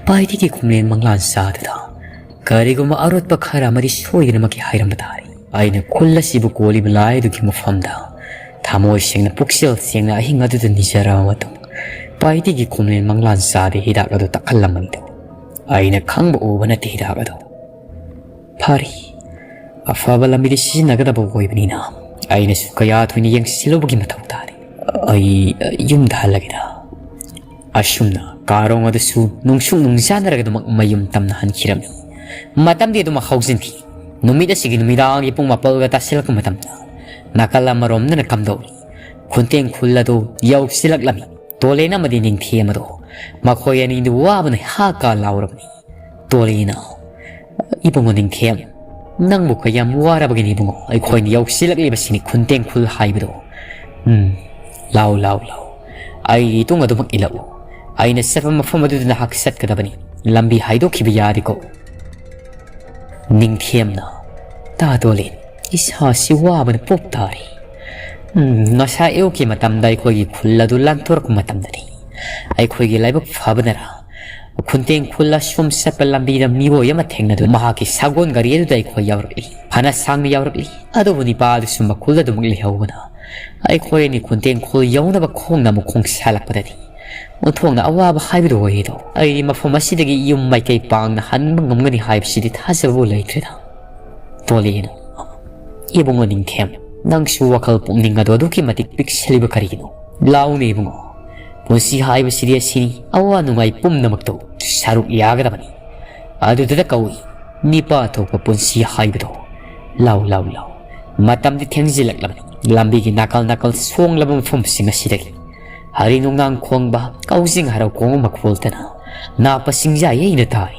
ꯄꯥꯏꯇꯤꯒꯤ ꯈꯨꯝꯂꯦꯟ ꯃꯪꯂꯥꯟ ꯆꯥꯗꯨꯗ ꯀꯔꯤꯒꯨꯝꯕ ꯑꯔꯣꯠꯄ ꯈꯔ ꯑꯃꯗꯤ ꯁꯣꯏꯗꯅꯃꯛꯀꯤ ꯍꯥꯏꯔꯝꯕ ꯇꯥꯔꯦ꯫ ꯑꯩꯅ ꯈꯨꯜ ꯑꯁꯤꯕꯨ ꯀꯣꯜꯂꯤꯕ ꯂꯥꯏ ꯑꯗꯨꯒꯤ ꯃꯐꯝꯗ ꯊꯃꯣꯏ ꯁꯦꯡꯅ, ꯄꯨꯛꯆꯦꯜ ꯁꯦꯡꯅ ꯑꯍꯤꯡ ꯑꯗꯨꯗ ꯅꯤꯖꯔꯕ ꯃꯇꯨꯡ ꯄꯥꯏꯇꯤꯒꯤ ꯈꯨꯝꯂꯦꯟ ꯃꯪꯂꯥꯟ ꯆꯥꯗꯦ ꯍꯤꯗꯥꯛ ꯑꯗꯨ ꯇꯥꯛꯍꯜꯂꯝꯕꯅꯤꯗꯣ꯫ ꯑꯩꯅ ꯈꯪꯕ ꯎꯕ ꯅꯠꯇꯦ ꯍꯤꯗꯥꯛ ꯑꯗꯣ꯫ ꯐꯔꯦ, ꯑꯐꯕ ꯂꯝꯕꯤꯗꯤ ꯁꯤꯖꯤꯟꯅꯒꯗꯕ ꯑꯣꯏꯕꯅꯤꯅ ꯑꯩꯅꯁꯨ ꯀꯌꯥ ꯊꯣꯏꯅ ꯌꯦꯡꯁꯤꯜꯂꯨꯕꯒꯤ ꯃꯊꯧ ꯇꯥꯗꯦ꯫ ꯑꯩ ꯌꯨꯝꯗ ꯍꯜꯂꯒꯦꯗ꯫ ꯑꯁꯨꯝꯅ ꯀꯥꯔꯣꯡ ꯑꯗꯨꯁꯨ ꯅꯨꯡꯁꯨꯛ ꯅꯨꯡꯖꯥꯅꯔꯒꯗꯃꯛ ꯃꯌꯨꯝ ꯇꯝꯅ ꯍꯟꯈꯤꯔꯝꯃꯤ꯫ ꯃꯇꯝꯗꯤ ꯑꯗꯨꯃꯛ ꯍꯧꯖꯤꯟꯈꯤ꯫ ꯅꯨꯃꯤꯠ ꯑꯁꯤꯒꯤ ꯅꯨꯃꯤꯗꯥꯡꯒꯤ ꯄꯨꯡ ꯃꯥꯄꯜꯒ ꯇꯥꯁꯤꯜꯂꯛꯄ ꯃꯇꯝꯗ ꯅꯥꯀꯜ ꯑꯃꯔꯣꯝꯗꯅ ꯀꯝꯗꯧꯔꯤ? ꯈꯨꯟꯇꯦꯡ ꯈꯨꯜ ꯑꯗꯨ ꯌꯧꯁꯤꯜꯂꯛꯂꯝꯃꯤ꯫ ꯇꯣꯂꯦꯟ ꯑꯃꯗꯤ ꯅꯤꯡꯊꯦꯝ ꯑꯗꯣ ꯃꯈꯣꯏ ꯑꯅꯤꯗꯨ ꯋꯥꯕꯅ ꯍꯥ ꯀꯥ ꯂꯥꯎꯔꯕꯅꯤ꯫ ꯇꯣꯂꯦꯟꯅ, "ꯏꯕꯨꯡꯉꯣ ꯅꯤꯡꯊꯦꯝ, ꯅꯪꯕꯨ ꯀꯌꯥꯝ ꯋꯥꯔꯕꯒꯦꯅꯦ ꯏꯕꯨꯡꯉꯣ? ꯑꯩꯈꯣꯏꯅ ꯌꯧꯁꯤꯜꯂꯛꯂꯤꯕꯁꯤꯅꯤ ꯈꯨꯟꯇꯦꯡ ꯈꯨꯜ ꯍꯥꯏꯕꯗꯣ꯫ ꯎꯝ, ꯂꯥꯎ, ꯂꯥꯎ, ꯂꯥꯎ꯫ ꯑꯩꯒꯤ ꯏꯇꯨꯡ ꯑꯗꯨꯃꯛ ꯏꯜꯂꯛꯎ꯫ ꯑꯩꯅ ꯆꯠꯄ ꯃꯐꯝ ꯑꯗꯨꯗ ꯅꯍꯥꯛ ꯆꯠꯀꯗꯕꯅꯤ꯫ ꯂꯝꯕꯤ ꯍꯥꯏꯗꯣꯛꯈꯤꯕ ꯌꯥꯗꯦꯀꯣ꯫" ꯅꯤꯡꯊꯦꯝꯅ, "ꯇꯥ ꯇꯣꯂꯦꯟ, ꯏꯁꯥꯁꯤ ꯋꯥꯕꯅ ꯄꯣꯞ ꯇꯥꯔꯦ꯫ ꯎꯝ, ꯉꯁꯥꯏ ꯑꯌꯨꯛꯀꯤ ꯃꯇꯝꯗ ꯑꯩꯈꯣꯏꯒꯤ ꯈꯨꯜ ꯑꯗꯨ ꯂꯥꯟꯊꯣꯔꯛꯄ ꯃꯇꯝꯗꯅꯤ꯫ ꯑꯩꯈꯣꯏꯒꯤ ꯂꯥꯏꯕꯛ ꯐꯕꯅꯔ ꯈꯨꯟꯇꯦꯡ ꯈꯨꯜ ꯑꯁꯣꯝ ꯆꯠꯄ ꯂꯝꯕꯤꯗ ꯃꯤꯑꯣꯏ ꯑꯃ ꯊꯦꯡꯅꯗꯨꯅ ꯃꯍꯥꯛꯀꯤ ꯁꯒꯣꯜ ꯒꯥꯔꯤ ꯑꯗꯨꯗ ꯑꯩꯈꯣꯏ ꯌꯧꯔꯛꯂꯤ꯫ ꯐꯅ ꯁꯥꯡꯅ ꯌꯧꯔꯛꯂꯤ, ꯑꯗꯨꯕꯨ ꯅꯤꯄꯥ ꯑꯗꯨꯁꯨ ꯃꯈꯨꯜ ꯑꯗꯨꯃꯛ ꯂꯩꯍꯧꯕꯅ ꯑꯩꯈꯣꯏ ꯑꯅꯤ ꯈꯨꯟꯇꯦꯡ ꯈꯨꯜ ꯌꯧꯅꯕ ꯈꯣꯡꯅ ꯑꯃꯨꯛ ꯈꯣꯡꯁꯥꯜꯂꯛꯄꯗꯗꯤ ꯑꯣꯟꯊꯣꯛꯅ ꯑꯋꯥꯕ ꯍꯥꯏꯕꯗꯨ ꯑꯣꯏꯌꯦꯗꯣ꯫ ꯑꯩꯗꯤ ꯃꯐꯝ ꯑꯁꯤꯗꯒꯤ ꯌꯨꯝ ꯃꯥꯏꯀꯩ ꯄꯥꯡꯅ ꯍꯟꯕ ꯉꯝꯒꯅꯤ ꯍꯥꯏꯕꯁꯤꯗꯤ ꯊꯥꯖꯕꯕꯨ ꯂꯩꯇ꯭ꯔꯦꯗ꯫" ꯇꯣꯂꯦꯟꯅ, "ꯏꯕꯨꯡꯉꯣ ꯅꯤꯡꯊꯦꯝ, ꯅꯪꯁꯨ ꯋꯥꯈꯜ ꯄꯨꯛꯅꯤꯡ ꯑꯗꯨ ꯑꯗꯨꯛꯀꯤ ꯃꯇꯤꯛ ꯄꯤꯛꯁꯜꯂꯤꯕ ꯀꯔꯤꯒꯤꯅꯣ? ꯂꯥꯎꯅꯦ ꯏꯕꯨꯡꯉꯣ, ꯄꯨꯟꯁꯤ ꯍꯥꯏꯕꯁꯤꯗꯤ ꯑꯁꯤꯅꯤ, ꯑꯋꯥ ꯅꯨꯡꯉꯥꯏ ꯄꯨꯝꯅꯃꯛꯇꯨ ꯁꯔꯨꯛ ꯌꯥꯒꯗꯕꯅꯤ꯫ ꯑꯗꯨꯗꯨꯗ ꯀꯧꯏ ꯅꯤꯄꯥ ꯊꯣꯛꯄ ꯄꯨꯟꯁꯤ ꯍꯥꯏꯕꯗꯣ꯫ ꯂꯥꯎ, ꯂꯥꯎ, ꯂꯥꯎ꯫ ꯃꯇꯝꯗꯤ ꯊꯦꯡꯖꯤꯜꯂꯛꯂꯕꯅꯤ꯫ ꯂꯝꯕꯤꯒꯤ ꯅꯥꯀꯜ ꯅꯥꯀꯜ ꯁꯣꯡꯂꯕ ꯃꯐꯝꯁꯤꯡ ꯑꯁꯤꯗꯒꯤ ꯍꯔꯤ ꯅꯣꯡꯅꯥꯡ ꯈꯣꯡꯕ, ꯀꯥꯎꯖꯤꯡ ꯍꯔꯥꯎ ꯈꯣꯡꯕ ꯃꯈꯣꯜꯇꯅ ꯅꯥꯄ ꯁꯤꯡꯖꯥ ꯌꯩꯅ ꯇꯥꯔꯤ꯫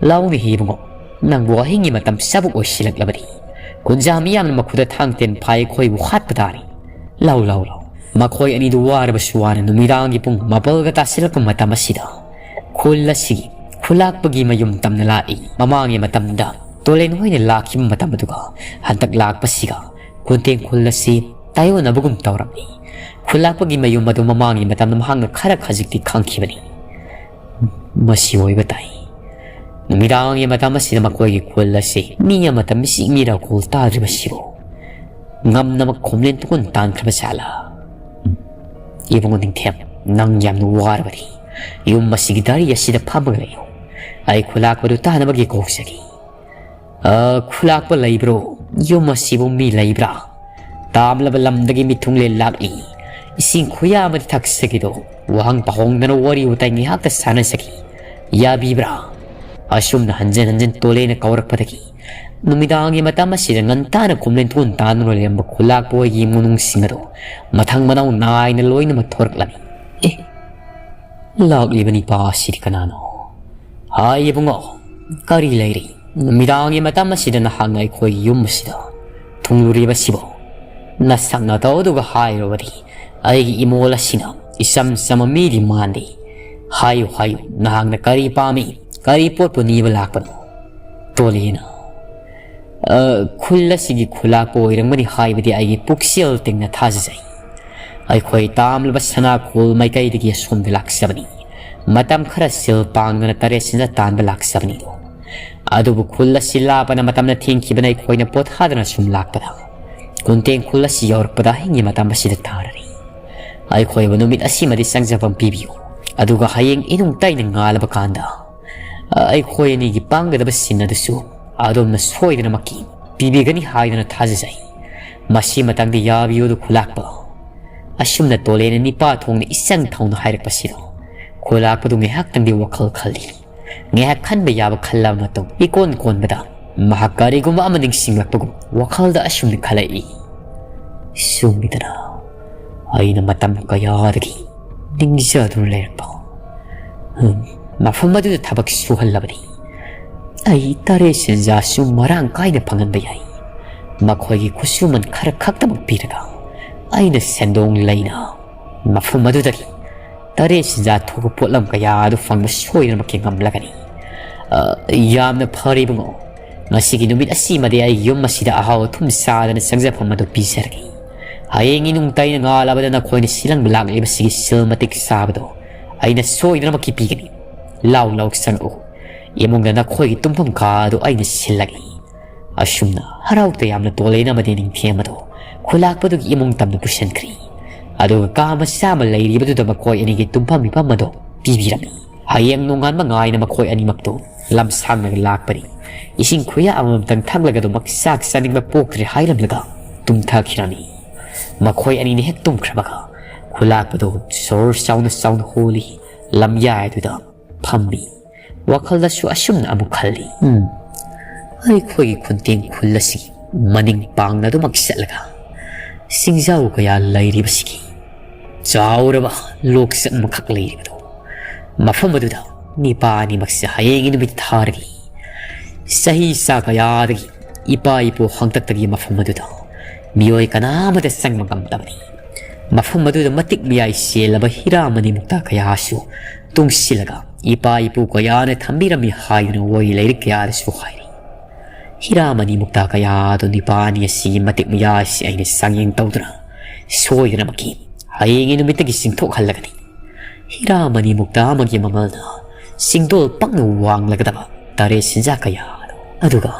ꯂꯥꯎꯅꯦ ꯏꯕꯨꯡꯉꯣ, ꯅꯪꯕꯨ ꯑꯍꯤꯡꯒꯤ ꯃꯇꯝ ꯆꯥꯕ ꯑꯣꯏꯁꯤꯜꯂꯛꯂꯕꯗꯤ ꯀꯨꯟꯖꯥ ꯃꯤꯌꯥꯝꯅ ꯃꯈꯨꯗ ꯊꯥꯡ ꯇꯦꯟ ꯐꯥꯏ ꯑꯩꯈꯣꯏꯕꯨ ꯍꯥꯠꯄ ꯇꯥꯔꯤ꯫ ꯂꯥꯎ, ꯂꯥꯎ, ꯂꯥꯎ꯫ ꯃꯈꯣꯏ ꯑꯅꯤꯗꯨ ꯋꯥꯔꯕꯁꯨ ꯋꯥꯅ ꯅꯨꯃꯤꯗꯥꯡꯒꯤ ꯄꯨꯡ ꯃꯥꯄꯜꯒ ꯇꯥꯁꯤꯜꯂꯛꯄ ꯃꯇꯝ ꯑꯁꯤꯗ ꯈꯨꯜ ꯑꯁꯤꯒꯤ ꯈꯨꯂꯥꯛꯄꯒꯤ ꯃꯌꯨꯝ ꯇꯝꯅ ꯂꯥꯛꯏ꯫ ꯃꯃꯥꯡꯒꯤ ꯃꯇꯝꯗ ꯇꯣꯂꯦꯟ ꯍꯣꯏꯅ ꯂꯥꯛꯈꯤꯕ ꯃꯇꯝ ꯑꯗꯨꯒ ꯍꯟꯗꯛ ꯂꯥꯛꯄꯁꯤꯒ ꯈꯨꯟꯇꯦꯡ ꯈꯨꯜ ꯑꯁꯤ ꯇꯥꯏꯑꯣꯟꯅꯕꯒꯨꯝ ꯇꯧꯔꯝꯃꯤ꯫ ꯈꯨꯂꯥꯛꯄꯒꯤ ꯃꯌꯨꯝ ꯑꯗꯨ ꯃꯃꯥꯡꯒꯤ ꯃꯇꯝꯗ ꯃꯍꯥꯛꯅ ꯈꯔ ꯈꯖꯤꯛꯇꯤ ꯈꯪꯈꯤꯕꯅꯤ꯫ ꯃꯁꯤ ꯑꯣꯏꯕ ꯇꯥꯏ꯫ ꯅꯨꯃꯤꯗꯥꯡꯒꯤ ꯃꯇꯝ ꯑꯁꯤꯗ ꯃꯈꯣꯏꯒꯤ ꯈꯨꯜ ꯑꯁꯤ ꯃꯤ ꯑꯃꯠꯇ ꯃꯤꯁꯤꯡ ꯃꯤꯔꯥ ꯈꯣꯜ ꯇꯥꯗ꯭ꯔꯤꯕꯁꯤꯕꯨ ꯉꯝꯅꯕ ꯈꯣꯝꯂꯦꯟ ꯇꯨꯀꯣꯟ ꯇꯥꯟꯈ꯭ꯔꯕ ꯖꯥꯠꯂꯥ? ꯏꯕꯨꯡꯉꯣ ꯅꯤꯡꯊꯦꯝ, ꯅꯪ ꯌꯥꯝꯅ ꯋꯥꯔꯕꯅꯤ꯫ ꯌꯨꯝ ꯑꯁꯤꯒꯤ ꯗꯥꯔꯤ ꯑꯁꯤꯗ ꯐꯝꯃꯒ ꯂꯩꯌꯨ꯫ ꯑꯩ ꯈꯨꯂꯥꯛꯄꯗꯨ ꯇꯥꯅꯕꯒꯤ ꯀꯧꯖꯈꯤ꯫ "ꯑ, ꯈꯨꯂꯥꯛꯄ ꯂꯩꯕ꯭ꯔꯣ? ꯌꯨꯝ ꯑꯁꯤꯕꯨ ꯃꯤ ꯂꯩꯕ꯭ꯔꯥ?" ꯇꯥꯝꯂꯕ ꯂꯝꯗꯒꯤ ꯃꯤꯊꯨꯡꯂꯦꯟ ꯂꯥꯛꯂꯤ꯫ ꯏꯁꯤꯡ ꯈꯨꯌꯥ ꯑꯃꯗꯤ ꯊꯛꯆꯈꯤꯗꯣ꯫ ꯋꯥꯍꯪ ꯄꯥꯍꯣꯡꯗꯅ ꯋꯥꯔꯤ ꯋꯥꯇꯥꯏ ꯉꯥꯏꯍꯥꯛꯇ ꯁꯥꯟꯅꯖꯈꯤ꯫ "ꯌꯥꯕꯤꯕ꯭ꯔꯥ?" ꯑꯁꯨꯝꯅ ꯍꯟꯖꯤꯟ ꯍꯟꯖꯤꯟ ꯇꯣꯂꯦꯅ ꯀꯧꯔꯛꯄꯗꯒꯤ ꯅꯨꯃꯤꯗꯥꯡꯒꯤ ꯃꯇꯝ ꯑꯁꯤꯗ ꯉꯟꯇꯥꯅ ꯈꯨꯝꯂꯦꯟꯊꯣꯟ ꯇꯥꯟꯗꯨꯅ ꯂꯩꯔꯝꯕ ꯈꯨꯂꯥꯛꯄ ꯍꯣꯏꯒꯤ ꯏꯃꯨꯡ ꯃꯅꯨꯡꯁꯤꯡ ꯑꯗꯨ ꯃꯊꯪ ꯃꯅꯥꯎ ꯅꯥꯏꯅ ꯂꯣꯏꯅꯃꯛ ꯊꯣꯔꯛꯂꯝꯃꯤ꯫ "ꯑꯦ, ꯂꯥꯛꯂꯤꯕ ꯅꯤꯄꯥ ꯑꯁꯤꯗꯤ ꯀꯅꯥꯅꯣ?" "ꯍꯥꯏ ꯏꯕꯨꯡꯉꯣ, ꯀꯔꯤ ꯂꯩꯔꯤ? ꯅꯨꯃꯤꯗꯥꯡꯒꯤ ꯃꯇꯝ ꯑꯁꯤꯗ ꯅꯍꯥꯛꯅ ꯑꯩꯈꯣꯏꯒꯤ ꯌꯨꯝ ꯑꯁꯤꯗ ꯊꯨꯡꯂꯨꯔꯤꯕꯁꯤꯕꯨ? ꯅꯁꯛ ꯅꯇꯧꯗꯨꯒ ꯍꯥꯏꯔꯨꯕꯗꯤ ꯑꯩꯒꯤ ꯏꯃꯣꯜ ꯑꯁꯤꯅ ꯏꯆꯝ ꯆꯝꯕ ꯃꯤꯗꯤ ꯃꯥꯟꯗꯦ꯫ ꯍꯥꯏꯌꯨ, ꯍꯥꯏꯌꯨ, ꯅꯍꯥꯛꯅ ꯀꯔꯤ ꯄꯥꯝꯃꯤ? ꯀꯔꯤ ꯄꯣꯠꯄꯨ ꯅꯤꯕ ꯂꯥꯛꯄꯅꯣ?" ꯇꯣꯂꯦꯅ, "ꯑ, ꯈꯨꯜ ꯑꯁꯤꯒꯤ ꯈꯨꯂꯥꯛꯄ ꯑꯣꯏꯔꯝꯒꯅꯤ ꯍꯥꯏꯕꯗꯤ ꯑꯩꯒꯤ ꯄꯨꯛꯆꯦꯜ ꯇꯤꯡꯅ ꯊꯥꯖꯖꯩ꯫ ꯑꯩꯈꯣꯏ ꯇꯥꯝꯂꯕ ꯁꯅꯥ ꯈꯣꯜ ꯃꯥꯏꯀꯩꯗꯒꯤ ꯑꯁꯣꯝꯗ ꯂꯥꯛꯆꯕꯅꯤ꯫ ꯃꯇꯝ ꯈꯔ ꯁꯤꯜ ꯄꯥꯡꯗꯅ ꯇꯔꯦꯠ ꯁꯤꯟꯖꯥ ꯇꯥꯟꯕ ꯂꯥꯛꯆꯕꯅꯤꯗꯣ꯫ ꯑꯗꯨꯕꯨ ꯈꯨꯜ ꯑꯁꯤ ꯂꯥꯞꯄꯅ ꯃꯇꯝꯅ ꯊꯦꯡꯈꯤꯕꯅ ꯑꯩꯈꯣꯏꯅ ꯄꯣꯊꯥꯗꯅ ꯁꯨꯝ ꯂꯥꯛꯄꯗ ꯀꯨꯟꯇꯦꯡ ꯈꯨꯜ ꯑꯁꯤ ꯌꯧꯔꯛꯄꯗ ꯑꯍꯤꯡꯒꯤ ꯃꯇꯝ ꯑꯁꯤꯗ ꯇꯥꯔꯔꯤ꯫ ꯑꯩꯈꯣꯏꯕꯨ ꯅꯨꯃꯤꯠ ꯑꯁꯤꯃꯗꯤ ꯆꯪꯖꯐꯝ ꯄꯤꯕꯤꯌꯨ꯫ ꯑꯗꯨꯒ ꯍꯌꯦꯡ ꯏꯅꯨꯡ ꯇꯩꯅ ꯉꯥꯜꯂꯕ ꯀꯥꯟꯗ ꯑꯩꯈꯣꯏ ꯑꯅꯤꯒꯤ ꯄꯥꯡꯒꯗꯕ ꯁꯤꯟ ꯑꯗꯨꯁꯨ ꯑꯗꯣꯝꯅ ꯁꯣꯏꯗꯅꯃꯛꯀꯤ ꯄꯤꯕꯤꯒꯅꯤ ꯍꯥꯏꯗꯨꯅ ꯊꯥꯖꯖꯩ꯫ ꯃꯁꯤꯃꯇꯪꯗꯤ ꯌꯥꯕꯤꯌꯨ ꯑꯗꯨ ꯈꯨꯂꯥꯛꯄ꯫" ꯑꯁꯨꯝꯅ ꯇꯣꯂꯦꯅ ꯅꯤꯄꯥ ꯊꯣꯡꯅ ꯏꯆꯪ ꯊꯧꯅ ꯍꯥꯏꯔꯛꯄꯁꯤꯗ ꯈꯨꯂꯥꯛꯄꯗꯨ ꯉꯥꯏꯍꯥꯛꯇꯪꯗꯤ ꯋꯥꯈꯜ ꯈꯜꯂꯤ꯫ ꯉꯥꯏꯍꯥꯛ ꯈꯟꯕ ꯌꯥꯕ ꯈꯜꯂꯕ ꯃꯇꯨꯡ ꯏꯀꯣꯟ ꯀꯣꯟꯕꯗ ꯃꯍꯥꯛ ꯀꯔꯤꯒꯨꯝꯕ ꯑꯃ ꯅꯤꯡꯁꯤꯡꯂꯛꯄꯒꯨꯝ ꯋꯥꯈꯜꯗ ꯑꯁꯨꯝꯅ ꯈꯜꯂꯛꯏ꯫ "ꯆꯨꯝꯃꯤꯗꯅ, ꯑꯩꯅ ꯃꯇꯝ ꯀꯌꯥꯗꯒꯤ ꯅꯤꯡꯖꯗꯨꯅ ꯂꯩꯔꯛꯄ, ꯎꯝ, ꯃꯐꯝ ꯑꯗꯨꯗ ꯊꯕꯛ ꯁꯨꯍꯜꯂꯕꯅꯤ꯫ ꯑꯩ ꯇꯔꯦꯠ ꯁꯦꯟꯖꯥꯁꯨ ꯃꯔꯥꯡ ꯀꯥꯏꯅ ꯐꯪꯍꯟꯕ ꯌꯥꯏ꯫ ꯃꯈꯣꯏꯒꯤ ꯈꯨꯠꯁꯨꯃꯟ ꯈꯔ ꯈꯛꯇꯃꯛ ꯄꯤꯔꯒ ꯑꯩꯅ ꯁꯦꯟꯗꯣꯡ ꯂꯩꯅ ꯃꯐꯝ ꯑꯗꯨꯗꯒꯤ ꯇꯔꯦꯠ ꯁꯦꯟꯖꯥ ꯊꯣꯛꯄ ꯄꯣꯠꯂꯝ ꯀꯌꯥ ꯑꯗꯨ ꯐꯪꯕ ꯁꯣꯏꯗꯅꯃꯛꯀꯤ ꯉꯝꯂꯒꯅꯤ꯫" "ꯑ, ꯌꯥꯝꯅ ꯐꯔꯦ ꯏꯕꯨꯡꯉꯣ꯫ ꯉꯁꯤꯒꯤ ꯅꯨꯃꯤꯠ ꯑꯁꯤꯃꯗꯤ ꯑꯩ ꯌꯨꯝ ꯑꯁꯤꯗ ꯑꯍꯥꯎ ꯑꯊꯨꯝ ꯆꯥꯗꯅ ꯆꯪꯖꯐꯝ ꯑꯗꯨ ꯄꯤꯖꯔꯒꯦ꯫ ꯍꯌꯦꯡ ꯏꯅꯨꯡ ꯇꯩꯅ ꯉꯥꯜꯂꯕꯗ ꯅꯈꯣꯏꯅ ꯁꯤꯜꯂꯝꯕ ꯂꯥꯛꯂꯤꯕꯁꯤꯒꯤ ꯁꯤꯜ ꯃꯇꯤꯛ ꯆꯥꯕꯗꯣ ꯑꯩꯅ ꯁꯣꯏꯗꯅꯃꯛꯀꯤ ꯄꯤꯒꯅꯤ꯫ ꯂꯥꯎ ꯂꯥꯎ ꯆꯪꯉꯛꯎ꯫ ꯏꯃꯨꯡꯗ ꯅꯈꯣꯏꯒꯤ ꯇꯨꯝꯐꯝ ꯀꯥ ꯑꯗꯨ ꯑꯩꯅ ꯁꯤꯜꯂꯒꯦ꯫" ꯑꯁꯨꯝꯅ ꯍꯔꯥꯎ ꯇꯌꯥꯝꯅ ꯇꯣꯂꯦꯟ ꯑꯃꯗꯤ ꯅꯤꯡꯊꯦꯝ ꯑꯗꯨ ꯈꯨꯂꯥꯛꯄꯗꯨꯒꯤ ꯏꯃꯨꯡ ꯇꯝꯅ ꯄꯨꯁꯤꯟꯈ꯭ꯔꯤ꯫ ꯑꯗꯨꯒ ꯀꯥ ꯃꯆꯥ ꯑꯃ ꯂꯩꯔꯤꯕꯗꯨꯗ ꯃꯈꯣꯏ ꯑꯅꯤꯒꯤ ꯇꯨꯝꯐꯝ ꯃꯤꯐꯝ ꯑꯗꯨ ꯄꯤꯕꯤꯔꯝꯃꯤ꯫ ꯍꯌꯦꯡ ꯅꯣꯡꯉꯥꯟꯕ ꯉꯥꯏꯅ ꯃꯈꯣꯏ ꯑꯅꯤꯃꯛꯇꯨ ꯂꯝꯁꯥꯡꯅ ꯂꯥꯛꯄꯅꯤ꯫ ꯏꯁꯤꯡ ꯈꯨꯌꯥ ꯑꯃꯃꯝꯇꯪ ꯊꯛꯂꯒ ꯑꯗꯨꯃꯛ ꯆꯥꯛ ꯆꯥꯅꯤꯡꯕ ꯄꯣꯛꯇ꯭ꯔꯦ ꯍꯥꯏꯔꯝꯂꯒ ꯇꯨꯝꯊꯈꯤꯔꯝꯃꯤ꯫ ꯃꯈꯣꯏ ꯑꯅꯤꯅ ꯍꯦꯛ ꯇꯨꯝꯈ꯭ꯔꯕꯒ ꯈꯨꯂꯥꯛꯄꯗꯨ ꯁꯣꯔ ꯆꯥꯎꯅ ꯆꯥꯎꯅ ꯍꯣꯜꯂꯤ꯫ ꯂꯝꯌꯥꯏ ꯑꯗꯨꯗ ꯐꯝꯃꯤ꯫ ꯋꯥꯈꯜꯗꯁꯨ ꯑꯁꯨꯝꯅ ꯑꯃꯨꯛ ꯈꯜꯂꯤ꯫ "ꯎꯝ, ꯑꯩꯈꯣꯏꯒꯤ ꯈꯨꯟꯇꯦꯡ ꯈꯨꯜ ꯑꯁꯤꯒꯤ ꯃꯅꯤꯡ ꯄꯥꯡꯅ ꯑꯗꯨꯃꯛ ꯆꯠꯂꯒ ꯆꯤꯡꯖꯥꯎ ꯀꯌꯥ ꯂꯩꯔꯤꯕꯁꯤꯒꯤ ꯆꯥꯎꯔꯕ ꯂꯣꯛꯆꯠ ꯑꯃꯈꯛ ꯂꯩꯔꯤꯕꯗꯣ, ꯃꯐꯝ ꯑꯗꯨꯗ ꯅꯤꯄꯥ ꯑꯅꯤꯃꯛꯁꯦ ꯍꯌꯦꯡꯒꯤ ꯅꯨꯃꯤꯠ ꯊꯥꯔꯒ ꯆꯍꯤ ꯆꯥ ꯀꯌꯥꯗꯒꯤ ꯏꯄꯥ ꯏꯄꯨ ꯍꯥꯛꯇꯛꯇꯒꯤ ꯃꯐꯝ ꯑꯗꯨꯗ ꯃꯤꯑꯣꯏ ꯀꯅꯥ ꯑꯃꯠꯇ ꯆꯪꯕ ꯉꯝꯗꯕꯅꯤ꯫ ꯃꯐꯝ ꯑꯗꯨꯗ ꯃꯇꯤꯛ ꯃꯌꯥꯏ ꯆꯦꯜꯂꯕ ꯍꯤꯔꯥ ꯃꯅꯤ ꯃꯨꯛꯇꯥ ꯀꯌꯥꯁꯨ ꯇꯨꯡꯁꯤꯜꯂꯒ ꯏꯄꯥ ꯏꯄꯨ ꯀꯌꯥꯅ ꯊꯝꯕꯤꯔꯝꯃꯤ" ꯍꯥꯏꯗꯨꯅ ꯋꯥꯔꯤ ꯂꯥꯏꯔꯤꯛ ꯀꯌꯥꯗꯁꯨ ꯍꯥꯏꯔꯤ꯫ ꯍꯤꯔꯥ ꯃꯅꯤ ꯃꯨꯛꯇꯥ ꯀꯌꯥ ꯑꯗꯨ ꯅꯤꯄꯥ ꯑꯅꯤ ꯑꯁꯤꯒꯤ ꯃꯇꯤꯛ ꯃꯌꯥꯏ ꯑꯁꯤ ꯑꯩꯅ ꯆꯥꯡꯌꯦꯡ ꯇꯧꯗꯨꯅ ꯁꯣꯏꯗꯅꯃꯛꯀꯤ ꯍꯌꯦꯡꯒꯤ ꯅꯨꯃꯤꯠꯇꯒꯤ ꯆꯤꯡꯊꯣꯛꯍꯜꯂꯒꯅꯤ꯫ ꯍꯤꯔꯥ ꯃꯅꯤ ꯃꯨꯛꯇꯥ ꯑꯃꯒꯤ ꯃꯃꯜꯅ ꯆꯤꯡꯗꯣꯜ ꯄꯛꯅ ꯋꯥꯡꯂꯒꯗꯕ ꯇꯔꯦꯠ ꯁꯤꯟꯖꯥ ꯀꯌꯥ ꯑꯗꯨ, ꯑꯗꯨꯒ,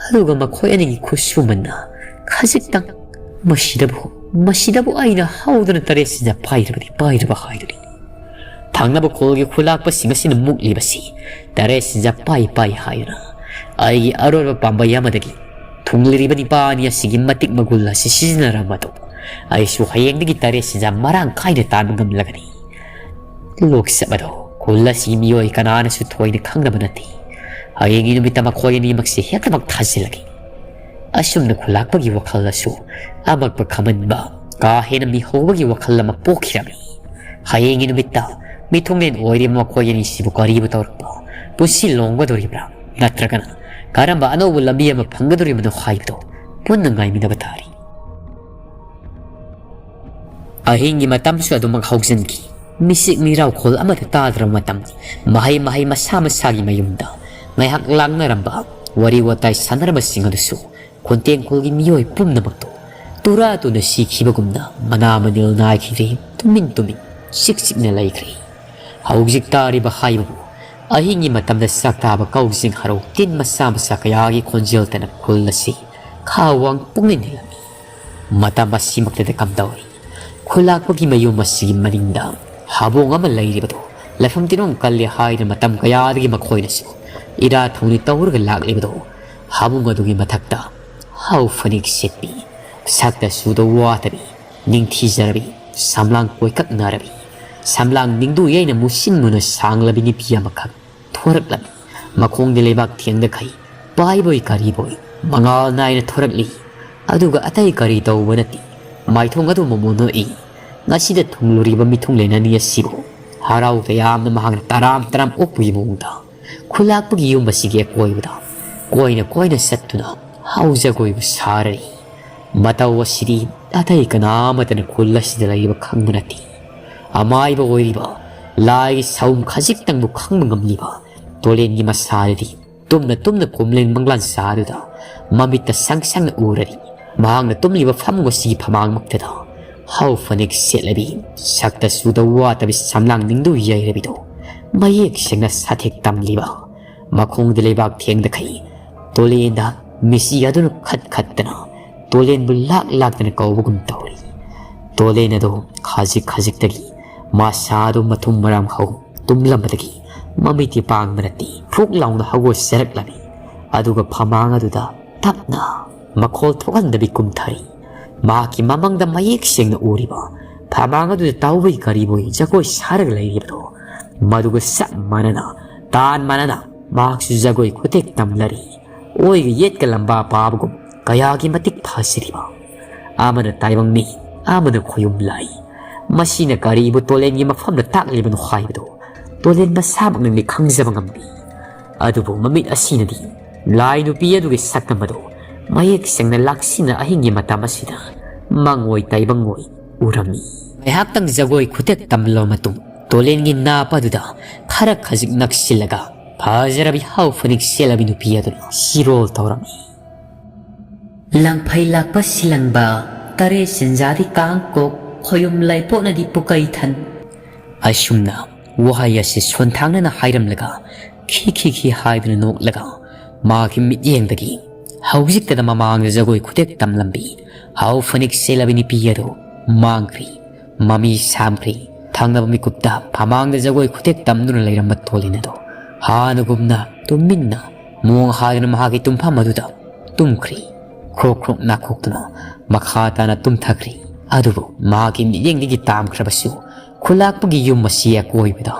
ꯑꯗꯨꯒ ꯃꯈꯣꯏ ꯑꯅꯤꯒꯤ ꯈꯨꯠꯁꯨꯃꯟꯅ ꯈꯖꯤꯛꯇꯪ, ꯃꯁꯤꯗꯕꯨ, ꯃꯁꯤꯗꯕꯨ ꯑꯩꯅ ꯍꯧꯗꯅ ꯇꯔꯦꯠ ꯁꯤꯟꯖꯥ ꯄꯥꯏꯔꯕꯗꯤ ꯄꯥꯏꯔꯕ ꯍꯥꯏꯗꯨꯅꯤ꯫ ꯊꯪꯅꯕ ꯈꯨꯜꯒꯤ ꯈꯨꯂꯥꯛꯄꯁꯤꯡ ꯑꯁꯤꯅ ꯃꯨꯛꯂꯤꯕꯁꯤ ꯇꯔꯦꯠ ꯁꯤꯟꯖꯥ ꯄꯥꯏ ꯄꯥꯏ ꯍꯥꯏꯗꯨꯅ ꯑꯩꯒꯤ ꯑꯔꯣꯏꯕ ꯄꯥꯝꯕꯩ ꯑꯃꯗꯒꯤ ꯊꯨꯡꯂꯔꯤꯕ ꯅꯤꯄꯥ ꯑꯅꯤ ꯑꯁꯤꯒꯤ ꯃꯇꯤꯛ ꯃꯒꯨꯜ ꯑꯁꯤ ꯁꯤꯖꯤꯟꯅꯔꯕ ꯃꯇꯨꯡ ꯑꯩꯁꯨ ꯍꯌꯦꯡꯗꯒꯤ ꯇꯔꯦꯠ ꯁꯤꯟꯖꯥ ꯃꯔꯥꯡ ꯀꯥꯏꯅ ꯇꯥꯟꯕ ꯉꯝꯂꯒꯅꯤ꯫ ꯂꯣꯛꯆꯠ ꯑꯗꯣ ꯈꯨꯜ ꯑꯁꯤꯒꯤ ꯃꯤꯑꯣꯏ ꯀꯅꯥꯅꯁꯨ ꯊꯣꯏꯅ ꯈꯪꯗꯕ ꯅꯠꯇꯦ꯫ ꯍꯌꯦꯡꯒꯤ ꯅꯨꯃꯤꯠꯇ ꯃꯈꯣꯏ ꯑꯅꯤꯃꯛꯁꯦ ꯍꯦꯛꯇꯃꯛ ꯊꯥꯖꯤꯜꯂꯒꯦ꯫ ꯑꯁꯨꯝꯅ ꯈꯨꯂꯥꯛꯄꯒꯤ ꯋꯥꯈꯜꯗꯁꯨ ꯑꯃꯛꯄ ꯈꯝꯍꯟꯕ, ꯀꯥ ꯍꯦꯟꯅ ꯃꯤꯍꯧꯕꯒꯤ ꯋꯥꯈꯜ ꯑꯃ ꯄꯣꯛꯈꯤꯔꯝꯃꯤ꯫ ꯍꯌꯦꯡꯒꯤ ꯅꯨꯃꯤꯠꯇ ꯃꯤꯊꯨꯡꯂꯦꯟ ꯑꯣꯏꯔꯤꯕ ꯃꯈꯣꯏ ꯑꯅꯤꯁꯤꯕꯨ ꯀꯔꯤꯕꯨ ꯇꯧꯔꯛꯄ, ꯄꯨꯟꯁꯤ ꯂꯣꯡꯒꯗꯧꯔꯤꯕ꯭ꯔꯥ? ꯅꯠꯇ꯭ꯔꯒꯅ ꯀꯔꯝꯕ ꯑꯅꯧꯕ ꯂꯝꯕꯤ ꯑꯃ ꯐꯪꯒꯗꯧꯔꯤꯕꯅꯣ ꯍꯥꯏꯕꯗꯨ ꯄꯨꯟꯅ ꯉꯥꯏꯃꯤꯟꯅꯕ ꯇꯥꯔꯤ꯫ ꯑꯍꯤꯡꯒꯤ ꯃꯇꯝꯁꯨ ꯑꯗꯨꯃꯛ ꯍꯧꯖꯤꯟꯈꯤ꯫ ꯃꯤꯆꯤꯛ ꯃꯤꯔꯥꯎꯈꯣꯜ ꯑꯃꯠꯇ ꯇꯥꯗ꯭ꯔꯕ ꯃꯇꯝ, ꯃꯍꯩ ꯃꯍꯩ ꯃꯁꯥ ꯃꯁꯥꯒꯤ ꯃꯌꯨꯝꯗ ꯉꯥꯏꯍꯥꯛ ꯂꯥꯡꯅꯔꯝꯕ, ꯋꯥꯔꯤ ꯋꯥꯇꯥꯏ ꯁꯥꯟꯅꯔꯝꯕꯁꯤꯡ ꯑꯗꯨꯁꯨ ꯈꯨꯟꯇꯦꯡꯈꯣꯜꯒꯤ ꯃꯤꯑꯣꯏ ꯄꯨꯝꯅꯃꯛꯇꯨ ꯇꯨꯔꯥ ꯇꯨꯅ ꯁꯤꯈꯤꯕꯒꯨꯝꯅ ꯃꯅꯥ ꯃꯅꯤꯜ ꯅꯥꯏꯈꯤꯗ꯭ꯔꯦ, ꯇꯨꯃꯤꯟ ꯇꯨꯃꯤꯟ ꯆꯤꯛ ꯆꯤꯛꯅ ꯂꯩꯈ꯭ꯔꯦ꯫ ꯍꯧꯖꯤꯛ ꯇꯥꯔꯤꯕ ꯍꯥꯏꯕꯕꯨ ꯑꯍꯤꯡꯒꯤ ꯃꯇꯝꯗ ꯆꯥꯛ ꯇꯥꯕ ꯀꯧꯖꯤꯡ ꯍꯔꯥꯎ ꯇꯤꯟ ꯃꯆꯥ ꯃꯆꯥ ꯀꯌꯥꯒꯤ ꯈꯣꯟꯖꯦꯜꯇꯅ ꯈꯨꯜ ꯑꯁꯤ ꯈꯥ ꯋꯥꯡ ꯄꯨꯡꯅꯤꯜ ꯅꯤꯜꯂꯝꯃꯤ꯫ ꯃꯇꯝ ꯑꯁꯤꯃꯛꯇꯗ ꯀꯝꯗꯧꯔꯤ? ꯈꯨꯂꯥꯛꯄꯒꯤ ꯃꯌꯨꯝ ꯑꯁꯤꯒꯤ ꯃꯅꯤꯡꯗ ꯍꯥꯕꯣꯡ ꯑꯃ ꯂꯩꯔꯤꯕꯗꯨ ꯂꯥꯏꯐꯝ ꯇꯤꯟꯐꯝ ꯀꯜꯂꯤ ꯍꯥꯏꯗꯨꯅ ꯃꯇꯝ ꯀꯌꯥꯗꯒꯤ ꯃꯈꯣꯏꯅꯁꯨ ꯏꯔꯥ ꯊꯧꯅꯤ ꯇꯧꯔꯒ ꯂꯥꯛꯂꯤꯕꯗꯣ, ꯍꯥꯕꯨꯡ ꯑꯗꯨꯒꯤ ꯃꯊꯛꯇ ꯍꯥꯎ ꯐꯅꯦꯛ ꯁꯦꯠꯄꯤ, ꯁꯛꯇ ꯆꯨꯗ ꯋꯥꯇꯕꯤ, ꯅꯤꯡꯊꯤꯖꯔꯕꯤ, ꯁꯝꯂꯥꯡ ꯀꯣꯏꯀꯛꯅꯔꯕꯤ, ꯁꯝꯂꯥꯡ ꯅꯤꯡꯗꯨ ꯌꯩꯅ ꯃꯨꯁꯤꯟ ꯃꯨꯅ ꯁꯥꯡꯂꯕꯤ ꯅꯨꯄꯤ ꯑꯃꯈꯛ ꯊꯣꯔꯛꯂꯝꯃꯤ꯫ ꯃꯈꯣꯡꯗ ꯂꯩꯕꯥꯛ ꯊꯦꯡꯗꯈꯩ ꯄꯥꯏꯕꯣꯏ ꯀꯔꯤꯕꯣꯏ ꯃꯉꯥꯜ ꯅꯥꯏꯅ ꯊꯣꯔꯛꯂꯤ꯫ ꯑꯗꯨꯒ ꯑꯇꯩ ꯀꯔꯤ ꯇꯧꯕ ꯅꯠꯇꯦ, ꯃꯥꯏꯊꯣꯡ ꯑꯗꯨ ꯃꯃꯣꯟ ꯅꯣꯛꯏ꯫ ꯉꯁꯤꯗ ꯊꯨꯡꯂꯨꯔꯤꯕ ꯃꯤꯊꯨꯡꯂꯦꯟ ꯑꯅꯤ ꯑꯁꯤꯕꯨ ꯍꯔꯥꯎ ꯇꯌꯥꯝꯅ ꯃꯍꯥꯛꯅ ꯇꯔꯥꯝ ꯇꯔꯥꯝ ꯑꯣꯛꯄꯒꯤ ꯃꯑꯣꯡꯗ ꯈꯨꯂꯥꯛꯄꯒꯤ ꯌꯨꯝ ꯑꯁꯤꯒꯤ ꯑꯀꯣꯏꯕꯗ ꯀꯣꯏꯅ ꯀꯣꯏꯅ ꯆꯠꯇꯨꯅ ꯍꯥꯎ ꯖꯒꯣꯏꯕꯨ ꯁꯥꯔꯔꯤ꯫ ꯃꯇꯧ ꯑꯁꯤꯗꯤ ꯑꯇꯩ ꯀꯅꯥ ꯑꯃꯠꯇꯅ ꯈꯨꯜ ꯑꯁꯤꯗ ꯂꯩꯔꯤꯕ ꯈꯪꯕ ꯅꯠꯇꯦ꯫ ꯑꯃꯥꯏꯕ ꯑꯣꯏꯔꯤꯕ ꯂꯥꯏꯒꯤ ꯁꯥꯎꯝ ꯈꯖꯤꯛꯇꯪꯕꯨ ꯈꯪꯕ ꯉꯝꯂꯤꯕ ꯇꯣꯂꯦꯟꯒꯤ ꯃꯁꯥꯗꯗꯤ ꯇꯨꯝꯅ ꯇꯨꯝꯅ ꯀꯨꯝꯂꯦꯟ ꯃꯪꯂꯥꯟ ꯁꯥꯗꯨꯗ ꯃꯃꯤꯠꯇ ꯁꯪ ꯁꯪꯅ ꯎꯔꯔꯤ꯫ ꯃꯍꯥꯛꯅ ꯇꯨꯝꯂꯤꯕ ꯐꯃꯨꯡ ꯑꯁꯤꯒꯤ ꯐꯃꯥꯡꯃꯛꯇꯗ ꯍꯥꯎ ꯐꯅꯦꯛ ꯁꯦꯠꯂꯕꯤ, ꯁꯛꯇ ꯆꯨꯗ ꯋꯥꯇꯕꯤ ꯁꯝꯂꯥꯡ ꯅꯤꯡꯗꯨ ꯌꯩꯔꯕꯤꯗꯣ ꯃꯌꯦꯛ ꯁꯦꯡꯅ ꯁꯥꯊꯦꯛ ꯇꯝꯂꯤꯕ, ꯃꯈꯣꯡꯗ ꯂꯩꯕꯥꯛ ꯊꯦꯡꯗꯈꯩ ꯇꯣꯂꯦꯟꯗ ꯃꯤꯁꯤ ꯑꯗꯨꯅ ꯈꯠ ꯈꯠꯇꯅ ꯇꯣꯂꯦꯟꯕꯨ ꯂꯥꯛ ꯂꯥꯛꯇꯅ ꯀꯧꯕꯒꯨꯝ ꯇꯧꯔꯤ꯫ ꯇꯣꯂꯦꯟ ꯑꯗꯨ ꯈꯖꯤꯛ ꯈꯖꯤꯛꯇꯒꯤ ꯃꯁꯥꯗꯨ ꯃꯊꯨꯝ ꯃꯔꯥꯡ ꯍꯧ ꯇꯨꯝꯂꯝꯕꯗꯒꯤ ꯃꯃꯤꯠꯇꯤ ꯄꯥꯡꯕ ꯅꯠꯇꯦ, ꯐꯨꯛ ꯂꯥꯎꯅ ꯍꯧꯒꯠꯆꯔꯛꯂꯝꯃꯤ꯫ ꯑꯗꯨꯒ ꯐꯃꯥꯡ ꯑꯗꯨꯗ ꯇꯞꯅ ꯃꯈꯣꯜ ꯊꯣꯛꯍꯟꯗꯕꯤ ꯀꯨꯝꯊꯔꯤ꯫ ꯃꯍꯥꯛꯀꯤ ꯃꯃꯥꯡꯗ ꯃꯌꯦꯛ ꯁꯦꯡꯅ ꯎꯔꯤꯕ ꯐꯃꯥꯡ ꯑꯗꯨꯗ ꯇꯥꯎꯕꯩ ꯀꯔꯤꯕꯣꯏ ꯖꯒꯣꯏ ꯁꯥꯔꯒ ꯂꯩꯔꯤꯕꯗꯣ, ꯃꯗꯨꯒ ꯆꯞ ꯃꯥꯟꯅꯅ, ꯇꯥꯟ ꯃꯥꯟꯅꯅ ꯃꯍꯥꯛꯁꯨ ꯖꯒꯣꯏ ꯈꯨꯊꯦꯛ ꯇꯝꯂꯔꯤ꯫ ꯑꯣꯏꯒ ꯌꯦꯠꯀ ꯂꯝꯕꯥ ꯄꯥꯕꯒꯨꯝ ꯀꯌꯥꯒꯤ ꯃꯇꯤꯛ ꯐꯖꯔꯤꯕ꯫ ꯑꯃꯅ ꯇꯥꯏꯕꯪ ꯃꯤ, ꯑꯃꯅ ꯈꯣꯌꯨꯝ ꯂꯥꯏ꯫ ꯃꯁꯤꯅ ꯀꯔꯤꯕꯨ ꯇꯣꯂꯦꯟꯒꯤ ꯃꯐꯝꯗ ꯇꯥꯛꯂꯤꯕꯅꯣ ꯍꯥꯏꯕꯗꯨ ꯇꯣꯂꯦꯟ ꯃꯁꯥꯃꯛꯅꯗꯤ ꯈꯪꯖꯕ ꯉꯝꯗꯦ꯫ ꯑꯗꯨꯕꯨ ꯃꯃꯤꯠ ꯑꯁꯤꯅꯗꯤ ꯂꯥꯏ ꯅꯨꯄꯤ ꯑꯗꯨꯒꯤ ꯁꯛꯇꯝ ꯑꯗꯨ ꯃꯌꯦꯛ ꯁꯦꯡꯅ ꯂꯥꯛꯁꯤꯟꯅ ꯑꯍꯤꯡꯒꯤ ꯃꯇꯝ ꯑꯁꯤꯗ ꯃꯪꯑꯣꯏ ꯇꯥꯏꯕꯪꯑꯣꯏ ꯎꯔꯝꯃꯤ꯫ ꯉꯥꯏꯍꯥꯛꯇꯪ ꯖꯒꯣꯏ ꯈꯨꯊꯦꯛ ꯇꯝꯂꯕ ꯃꯇꯨꯡ ꯇꯣꯂꯦꯟꯒꯤ ꯅꯥꯞ ꯑꯗꯨꯗ ꯈꯔ ꯈꯖꯤꯛ ꯅꯛꯁꯤꯜꯂꯒ ꯐꯖꯔꯕꯤ ꯍꯥꯎ ꯐꯅꯦꯛ ꯁꯦꯠꯂꯕꯤ ꯅꯨꯄꯤ ꯑꯗꯨꯅ ꯁꯤꯔꯣꯜ ꯇꯧꯔꯝꯃꯤ꯫ ꯂꯪꯐꯩ ꯂꯥꯛꯄ ꯁꯤꯂꯪꯕ, ꯇꯔꯦꯠ ꯆꯤꯟꯖꯥꯗꯤ ꯀꯥꯡ ꯀꯣꯛ, ꯈꯣꯌꯨꯝ ꯂꯩꯄꯣꯠꯅꯗꯤ ꯄꯨꯀꯩ ꯊꯟ꯫ ꯑꯁꯨꯝꯅ ꯋꯥꯍꯩ ꯑꯁꯤ ꯁꯣꯟꯊꯥꯡꯅꯅ ꯍꯥꯏꯔꯝꯂꯒ ꯈꯤ ꯈꯤ ꯈꯤ ꯍꯥꯏꯗꯨꯅ ꯅꯣꯛꯂꯒ ꯃꯍꯥꯛꯀꯤ ꯃꯤꯠꯌꯦꯡꯗꯒꯤ ꯍꯧꯖꯤꯛꯇꯗ ꯃꯃꯥꯡꯗ ꯖꯒꯣꯏ ꯈꯨꯊꯦꯛ ꯇꯝꯂꯝꯕꯤ ꯍꯥꯎ ꯐꯅꯦꯛ ꯁꯦꯠꯂꯕꯤ ꯅꯨꯄꯤ ꯑꯗꯨ ꯃꯥꯡꯈ꯭ꯔꯤ, ꯃꯃꯤ ꯁꯥꯝꯈ꯭ꯔꯤ꯫ ꯊꯪꯅꯕ ꯃꯤꯀꯨꯞꯇ ꯐꯃꯥꯡꯗ ꯖꯒꯣꯏ ꯈꯨꯊꯦꯛ ꯇꯝꯗꯨꯅ ꯂꯩꯔꯝꯕ ꯇꯣꯂꯦꯟ ꯑꯗꯣ ꯍꯥꯟꯅꯒꯨꯝꯅ ꯇꯨꯃꯤꯟꯅ ꯃꯣꯡ ꯍꯥꯗꯅ ꯃꯍꯥꯛꯀꯤ ꯇꯨꯝꯐꯝ ꯑꯗꯨꯗ ꯇꯨꯝꯈ꯭ꯔꯤ꯫ ꯈ꯭ꯔꯣꯛ ꯈ꯭ꯔꯣꯛ ꯅꯥꯈꯣꯛꯇꯨꯅ ꯃꯈꯥ ꯇꯥꯅ ꯇꯨꯝꯊꯈ꯭ꯔꯤ꯫ ꯑꯗꯨꯕꯨ ꯃꯍꯥꯛꯀꯤ ꯃꯤꯠꯌꯦꯡꯗꯒꯤ ꯇꯥꯝꯈ꯭ꯔꯕꯁꯨ ꯈꯨꯂꯥꯛꯄꯒꯤ ꯌꯨꯝ ꯑꯁꯤ ꯑꯀꯣꯏꯕꯗ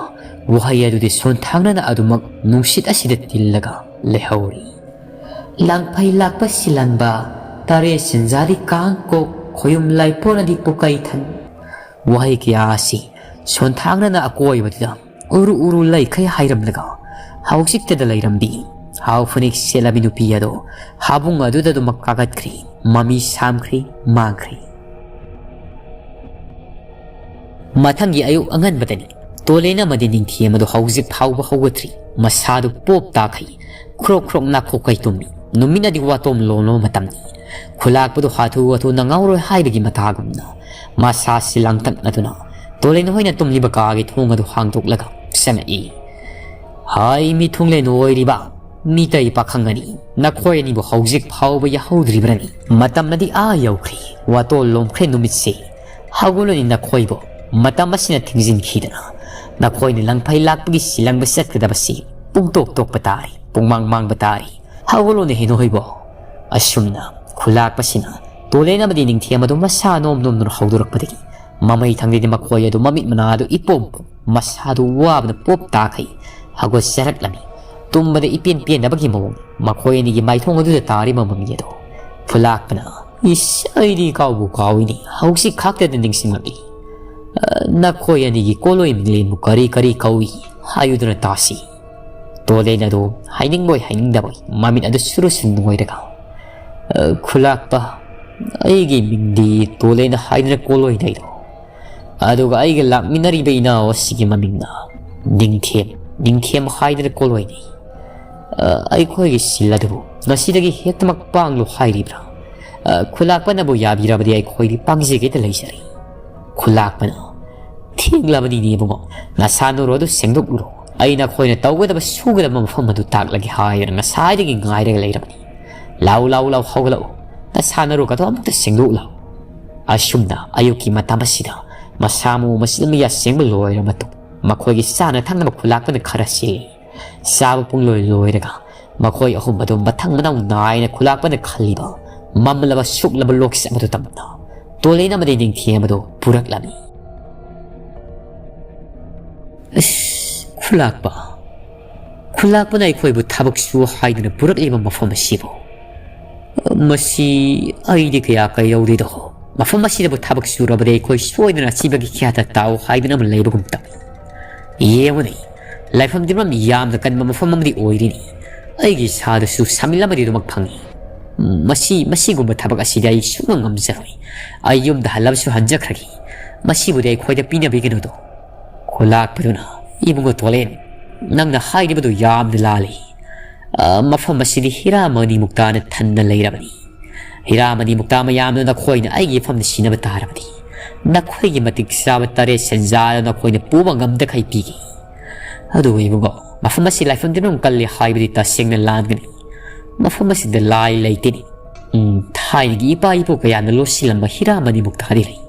ꯋꯥꯍꯩ ꯑꯗꯨꯗꯤ ꯁꯣꯟꯊꯥꯡꯅꯅ ꯑꯗꯨꯃꯛ ꯅꯨꯡꯁꯤꯠ ꯑꯁꯤꯗ ꯇꯤꯜꯂꯒ ꯂꯩꯍꯧꯔꯤ꯫ ꯂꯥꯡꯐꯩ ꯂꯥꯛꯄ ꯁꯤꯂꯟꯕ, ꯇꯔꯦꯠ ꯁꯤꯟꯖꯥꯗꯤ ꯀꯥꯡ ꯀꯣꯛ, ꯈꯣꯌꯨꯝ ꯂꯥꯏꯄꯣꯛꯅꯗꯤ ꯄꯨꯀꯩ ꯊꯟ꯫ ꯋꯥꯍꯩ ꯀꯌꯥ ꯑꯁꯤ ꯁꯣꯟꯊꯥꯡꯅꯅ ꯑꯀꯣꯏꯕꯗꯨꯗ ꯎꯔꯨ ꯎꯔꯨ ꯂꯩꯈꯩ ꯍꯥꯏꯔꯝꯂꯒ ꯍꯧꯖꯤꯛꯇꯗ ꯂꯩꯔꯝꯕꯤ ꯍꯥꯎ ꯐꯅꯦꯛ ꯁꯦꯠꯂꯕꯤ ꯅꯨꯄꯤ ꯑꯗꯣ ꯍꯥꯕꯨꯡ ꯑꯗꯨꯗ ꯑꯗꯨꯃꯛ ꯀꯥꯈꯠꯈ꯭ꯔꯤ꯫ ꯃꯃꯤ ꯁꯥꯝꯈ꯭ꯔꯤ, ꯃꯥꯡꯈ꯭ꯔꯤ꯫ ꯃꯊꯪꯒꯤ ꯑꯌꯨꯛ ꯑꯉꯟꯕꯗꯅꯤ꯫ ꯇꯣꯂꯦꯟ ꯑꯃꯗꯤ ꯅꯤꯡꯊꯦꯝ ꯑꯗꯨ ꯍꯧꯖꯤꯛ ꯐꯥꯎꯕ ꯍꯧꯒꯠꯇ꯭ꯔꯤ꯫ ꯃꯁꯥꯗꯨ ꯄꯣꯞ ꯇꯥꯈꯩ ꯈ꯭ꯔꯣꯛ ꯈ꯭ꯔꯣꯛ ꯅꯥꯈꯣꯛꯈꯩ ꯇꯨꯝꯃꯤ꯫ ꯅꯨꯃꯤꯠ ꯑꯗꯤ ꯋꯥꯇꯣꯝ ꯂꯣꯝꯂꯕ ꯃꯇꯝꯅꯤ꯫ ꯈꯨꯂꯥꯛꯄꯗꯨ ꯍꯥꯊꯨ ꯍꯥꯊꯨꯅ ꯉꯥꯎꯔꯣꯏ ꯍꯥꯏꯕꯒꯤ ꯃꯇꯥꯒꯨꯝꯅ ꯃꯁꯥꯁꯤ ꯂꯥꯡꯇꯛꯅꯗꯨꯅ ꯇꯣꯂꯦꯟ ꯍꯣꯏꯅ ꯇꯨꯝꯂꯤꯕ ꯀꯥꯒꯤ ꯊꯣꯡ ꯑꯗꯨ ꯍꯥꯡꯗꯣꯛꯂꯒ ꯆꯪꯉꯛꯏ꯫ "ꯍꯥꯏ, ꯃꯤꯊꯨꯡꯂꯦꯟ ꯑꯣꯏꯔꯤꯕ ꯃꯤꯇꯩ ꯄꯥꯈꯪ ꯑꯅꯤ, ꯅꯈꯣꯏ ꯑꯅꯤꯕꯨ ꯍꯧꯖꯤꯛ ꯐꯥꯎꯕ ꯌꯥꯍꯧꯗ꯭ꯔꯤꯕ꯭ꯔꯅꯤ? ꯃꯇꯝ ꯑꯗꯤ ꯑꯥ ꯌꯧꯈ꯭ꯔꯦ, ꯋꯥꯇꯣꯜ ꯂꯣꯝꯈ꯭ꯔꯦ ꯅꯨꯃꯤꯠꯁꯦ꯫ ꯍꯧꯒꯠꯂꯨꯅꯤ ꯅꯈꯣꯏꯕꯨ, ꯃꯇꯝ ꯑꯁꯤꯅ ꯊꯤꯡꯖꯤꯟꯈꯤꯗꯅ ꯅꯈꯣꯏꯅ ꯂꯪꯐꯩ ꯂꯥꯛꯄꯒꯤ ꯁꯤꯂꯪꯕ ꯆꯠꯀꯗꯕꯁꯤ ꯄꯨꯡꯇꯣꯛ ꯇꯣꯛꯄ ꯇꯥꯔꯦ, ꯄꯨꯡꯃꯥꯡ ꯃꯥꯡꯕ ꯇꯥꯔꯦ꯫ ꯍꯧꯒꯠꯂꯨꯅꯦ ꯍꯦꯅꯣ ꯍꯣꯏꯕꯣ!" ꯑꯁꯨꯝꯅ ꯈꯨꯂꯥꯛꯄꯁꯤꯅ ꯇꯣꯂꯦꯟ ꯑꯃꯗꯤ ꯅꯤꯡꯊꯦꯝ ꯑꯗꯨ ꯃꯁꯥ ꯅꯣꯝ ꯅꯣꯝꯗꯨꯅ ꯍꯧꯗꯣꯔꯛꯄꯗꯒꯤ ꯃꯃꯩ ꯊꯪꯗꯗꯤ ꯃꯈꯣꯏ ꯑꯗꯨ ꯃꯃꯤꯠ ꯃꯅꯥ ꯑꯗꯨ ꯏꯄꯣꯝ ꯄꯣꯝ, ꯃꯁꯥꯗꯨ ꯋꯥꯕꯅ ꯄꯣꯞ ꯇꯥꯈꯩ ꯍꯧꯒꯠꯆꯔꯛꯂꯝꯃꯤ꯫ ꯇꯨꯝꯕꯗ ꯏꯄꯦꯟ ꯄꯦꯟꯗꯕꯒꯤ ꯃꯑꯣꯡ ꯃꯈꯣꯏ ꯑꯅꯤꯒꯤ ꯃꯥꯏꯊꯣꯡ ꯑꯗꯨꯗ ꯇꯥꯔꯤꯕ ꯃꯃꯤ ꯑꯗꯨ ꯈꯨꯂꯥꯛꯄꯅ, "ꯏꯁ, ꯑꯩꯗꯤ ꯀꯥꯎꯕꯨ ꯀꯥꯎꯏꯅꯦ, ꯍꯧꯖꯤꯛ ꯈꯛꯇꯗ ꯅꯤꯡꯁꯤꯡꯂꯛꯂꯤ꯫ ꯑ, ꯅꯈꯣꯏ ꯑꯅꯤꯒꯤ ꯀꯣꯂꯣꯏ ꯃꯤꯡꯂꯦꯟꯕꯨ ꯀꯔꯤ ꯀꯔꯤ ꯀꯧꯏ ꯍꯥꯏꯌꯨꯗꯅ ꯇꯥꯁꯤ?" ꯇꯣꯂꯦꯟ ꯑꯗꯨ ꯍꯥꯏꯅꯤꯡꯕꯣꯏ ꯍꯥꯏꯅꯤꯡꯗꯕꯣꯏ ꯃꯃꯤꯠ ꯑꯗꯨ ꯁꯨꯔꯨ ꯁꯨꯔꯨ ꯅꯣꯏꯔꯒ, "ꯑ, ꯈꯨꯂꯥꯛꯄ, ꯑꯩꯒꯤ ꯃꯤꯡꯗꯤ ꯇꯣꯂꯦꯟ ꯍꯥꯏꯗꯅ ꯀꯣꯂꯣꯏ ꯂꯩꯔꯣ꯫ ꯑꯗꯨꯒ ꯑꯩꯒ ꯂꯥꯛꯃꯤꯟꯅꯔꯤꯕ ꯏꯅꯥꯎ ꯑꯁꯤꯒꯤ ꯃꯃꯤꯡꯅ ꯅꯤꯡꯊꯦꯝ, ꯅꯤꯡꯊꯦꯝ ꯍꯥꯏꯗꯅ ꯀꯣꯂꯣꯏꯅꯤ꯫ ꯑ, ꯑꯩꯈꯣꯏꯒꯤ ꯁꯤꯜ ꯑꯗꯨꯕꯨ ꯉꯁꯤꯗꯒꯤ ꯍꯦꯛꯇꯃꯛ ꯄꯥꯡꯂꯨ ꯍꯥꯏꯔꯤꯕ꯭ꯔꯥ? ꯑ, ꯈꯨꯂꯥꯛꯄꯅꯕꯨ ꯌꯥꯕꯤꯔꯕꯗꯤ ꯑꯩꯈꯣꯏꯗꯤ ꯄꯥꯡꯖꯒꯦꯗ ꯂꯩꯖꯔꯦ꯫" ꯈꯨꯂꯥꯛꯄꯅ, "ꯊꯦꯡꯂꯕꯅꯤꯅꯦ ꯏꯕꯨꯡꯉꯣ, ꯅꯁꯥ ꯅꯔꯨ ꯑꯗꯨ ꯁꯦꯡꯗꯣꯛꯎꯔꯣ꯫ ꯑꯩ ꯅꯈꯣꯏꯅ ꯇꯧꯒꯗꯕ ꯁꯨꯒꯗꯕ ꯃꯐꯝ ꯑꯗꯨ ꯇꯥꯛꯂꯒꯦ ꯍꯥꯏꯗꯨꯅ ꯉꯁꯥꯏꯗꯒꯤ ꯉꯥꯏꯔꯒ ꯂꯩꯔꯕꯅꯤ꯫ ꯂꯥꯎ, ꯂꯥꯎ, ꯂꯥꯎ, ꯍꯧꯒꯠꯂꯛꯎ꯫ ꯅꯁꯥ ꯅꯔꯨꯒꯗꯣ ꯑꯃꯨꯛꯇ ꯁꯦꯡꯗꯣꯛꯎ ꯂꯥꯎ꯫" ꯑꯁꯨꯝꯅ ꯑꯌꯨꯛꯀꯤ ꯃꯇꯝ ꯑꯁꯤꯗ ꯃꯁꯥ ꯃꯎ ꯃꯁꯤꯗ ꯃꯤ ꯑꯁꯦꯡꯕ ꯂꯣꯏꯔ ꯃꯇꯨꯡ ꯃꯈꯣꯏꯒꯤ ꯆꯥꯅ ꯊꯛꯅꯕ ꯈꯨꯂꯥꯛꯄꯅ ꯈꯔ ꯁꯤꯜꯂꯤ꯫ ꯆꯥꯕ ꯄꯨꯡ ꯂꯣꯏ ꯂꯣꯏꯔꯒ ꯃꯈꯣꯏ ꯑꯍꯨꯝ ꯑꯗꯨ ꯃꯊꯪ ꯃꯅꯥꯎ ꯅꯥꯏꯅ ꯈꯨꯂꯥꯛꯄꯅ ꯈꯜꯂꯤꯕ ꯃꯝꯂꯕ ꯁꯨꯛꯂꯕ ꯂꯣꯛꯁꯤꯗ ꯑꯃꯗꯨ ꯇꯝꯅ ꯇꯣꯂꯦꯟ ꯑꯃꯗꯤ ꯅꯤꯡꯊꯤ ꯑꯃꯗꯨ ꯄꯨꯔꯛꯂꯝꯃꯤ꯫ ꯑꯁ, ꯈꯨꯂꯥꯛꯄ꯫ ꯈꯨꯂꯥꯛꯄꯅ ꯑꯩꯈꯣꯏꯕꯨ ꯊꯕꯛ ꯁꯨ ꯍꯥꯏꯗꯨꯅ ꯄꯨꯔꯛꯂꯤꯕ ꯃꯐꯝ ꯑꯁꯤꯕꯨ꯫ ꯃꯁꯤ ꯑꯩꯗꯤ ꯀꯌꯥ ꯀꯩꯗꯧꯗꯦꯗꯣ꯫ ꯃꯐꯝ ꯑꯁꯤꯗꯕꯨ ꯊꯕꯛ ꯁꯨꯔꯕꯗꯤ ꯑꯩꯈꯣꯏ ꯁꯣꯏꯗꯅ ꯑꯁꯤꯕꯒꯤ ꯈ꯭ꯌꯥꯇ ꯇꯥꯎ ꯍꯥꯏꯗꯨꯅ ꯑꯃ ꯂꯩꯕꯒꯨꯝ ꯇꯧꯏ꯫ ꯌꯦꯡꯉꯨꯅꯦ, ꯂꯥꯏꯐꯝ ꯇꯤꯟꯐꯝ ꯌꯥꯝꯅ ꯀꯟꯕ ꯃꯐꯝ ꯑꯃꯗꯤ ꯑꯣꯏꯔꯤꯅꯤ꯫ ꯑꯩꯒꯤ ꯏꯁꯥꯗꯁꯨ ꯁꯥꯃꯤꯜ ꯑꯃꯗꯤ ꯑꯗꯨꯃꯛ ꯐꯪꯏ꯫ ꯃꯁꯤ, ꯃꯁꯤꯒꯨꯝꯕ ꯊꯕꯛ ꯑꯁꯤꯗꯤ ꯑꯩ ꯁꯨꯛꯉꯝ ꯉꯝꯖꯔꯣꯏ꯫ ꯑꯩ ꯌꯨꯝꯗ ꯍꯜꯂꯕꯁꯨ ꯍꯟꯖꯈ꯭ꯔꯒꯦ꯫ ꯃꯁꯤꯕꯨꯗꯤ ꯑꯩꯈꯣꯏꯗ ꯄꯤꯅꯕꯤꯒꯅꯨꯗꯣ꯫ ꯈꯨꯂꯥꯛꯄꯗꯨꯅ, "ꯏꯕꯨꯡꯉꯣ ꯇꯣꯂꯦꯟ, ꯅꯪꯅ ꯍꯥꯏꯔꯤꯕꯗꯨ ꯌꯥꯝꯅ ꯂꯥꯜꯂꯤ꯫ ꯑ, ꯃꯐꯝ ꯑꯁꯤꯗꯤ ꯍꯤꯔꯥ ꯃꯅꯤ ꯃꯨꯛꯇꯥꯅ ꯊꯟꯅ ꯂꯩꯔꯕꯅꯤ꯫ ꯍꯤꯔꯥ ꯃꯅꯤ ꯃꯨꯛꯇꯥ ꯃꯌꯥꯝꯗꯨ ꯅꯈꯣꯏꯅ ꯑꯩꯒꯤ ꯃꯐꯝꯗ ꯁꯤꯟꯅꯕ ꯇꯥꯔꯕꯗꯤ, ꯅꯈꯣꯏꯒꯤ ꯃꯇꯤꯛ ꯆꯥꯕ ꯇꯔꯦꯠ ꯁꯦꯟꯖꯥꯗꯨ ꯅꯈꯣꯏꯅ ꯄꯨꯕ ꯉꯝꯗꯈꯩ ꯄꯤꯒꯦ꯫ ꯑꯗꯨꯕꯨ ꯏꯕꯨꯡꯉꯣ, ꯃꯐꯝ ꯑꯁꯤ ꯂꯥꯏꯐꯝ ꯇꯤꯟꯐꯝ ꯀꯜꯂꯤ ꯍꯥꯏꯕꯗꯤ ꯇꯁꯦꯡꯅ ꯂꯥꯟꯒꯅꯤ꯫ ꯃꯐꯝ ꯑꯁꯤꯗ ꯂꯥꯏ ꯂꯩꯇꯦꯅꯦ꯫ ꯎꯝ, ꯊꯥꯏꯅꯒꯤ ꯏꯄꯥ ꯏꯄꯨ ꯀꯌꯥꯅ ꯂꯣꯠꯁꯤꯜꯂꯝꯕ ꯍꯤꯔꯥ ꯃꯅꯤ ꯃꯨꯛꯇꯥꯗꯤ ꯂꯩ꯫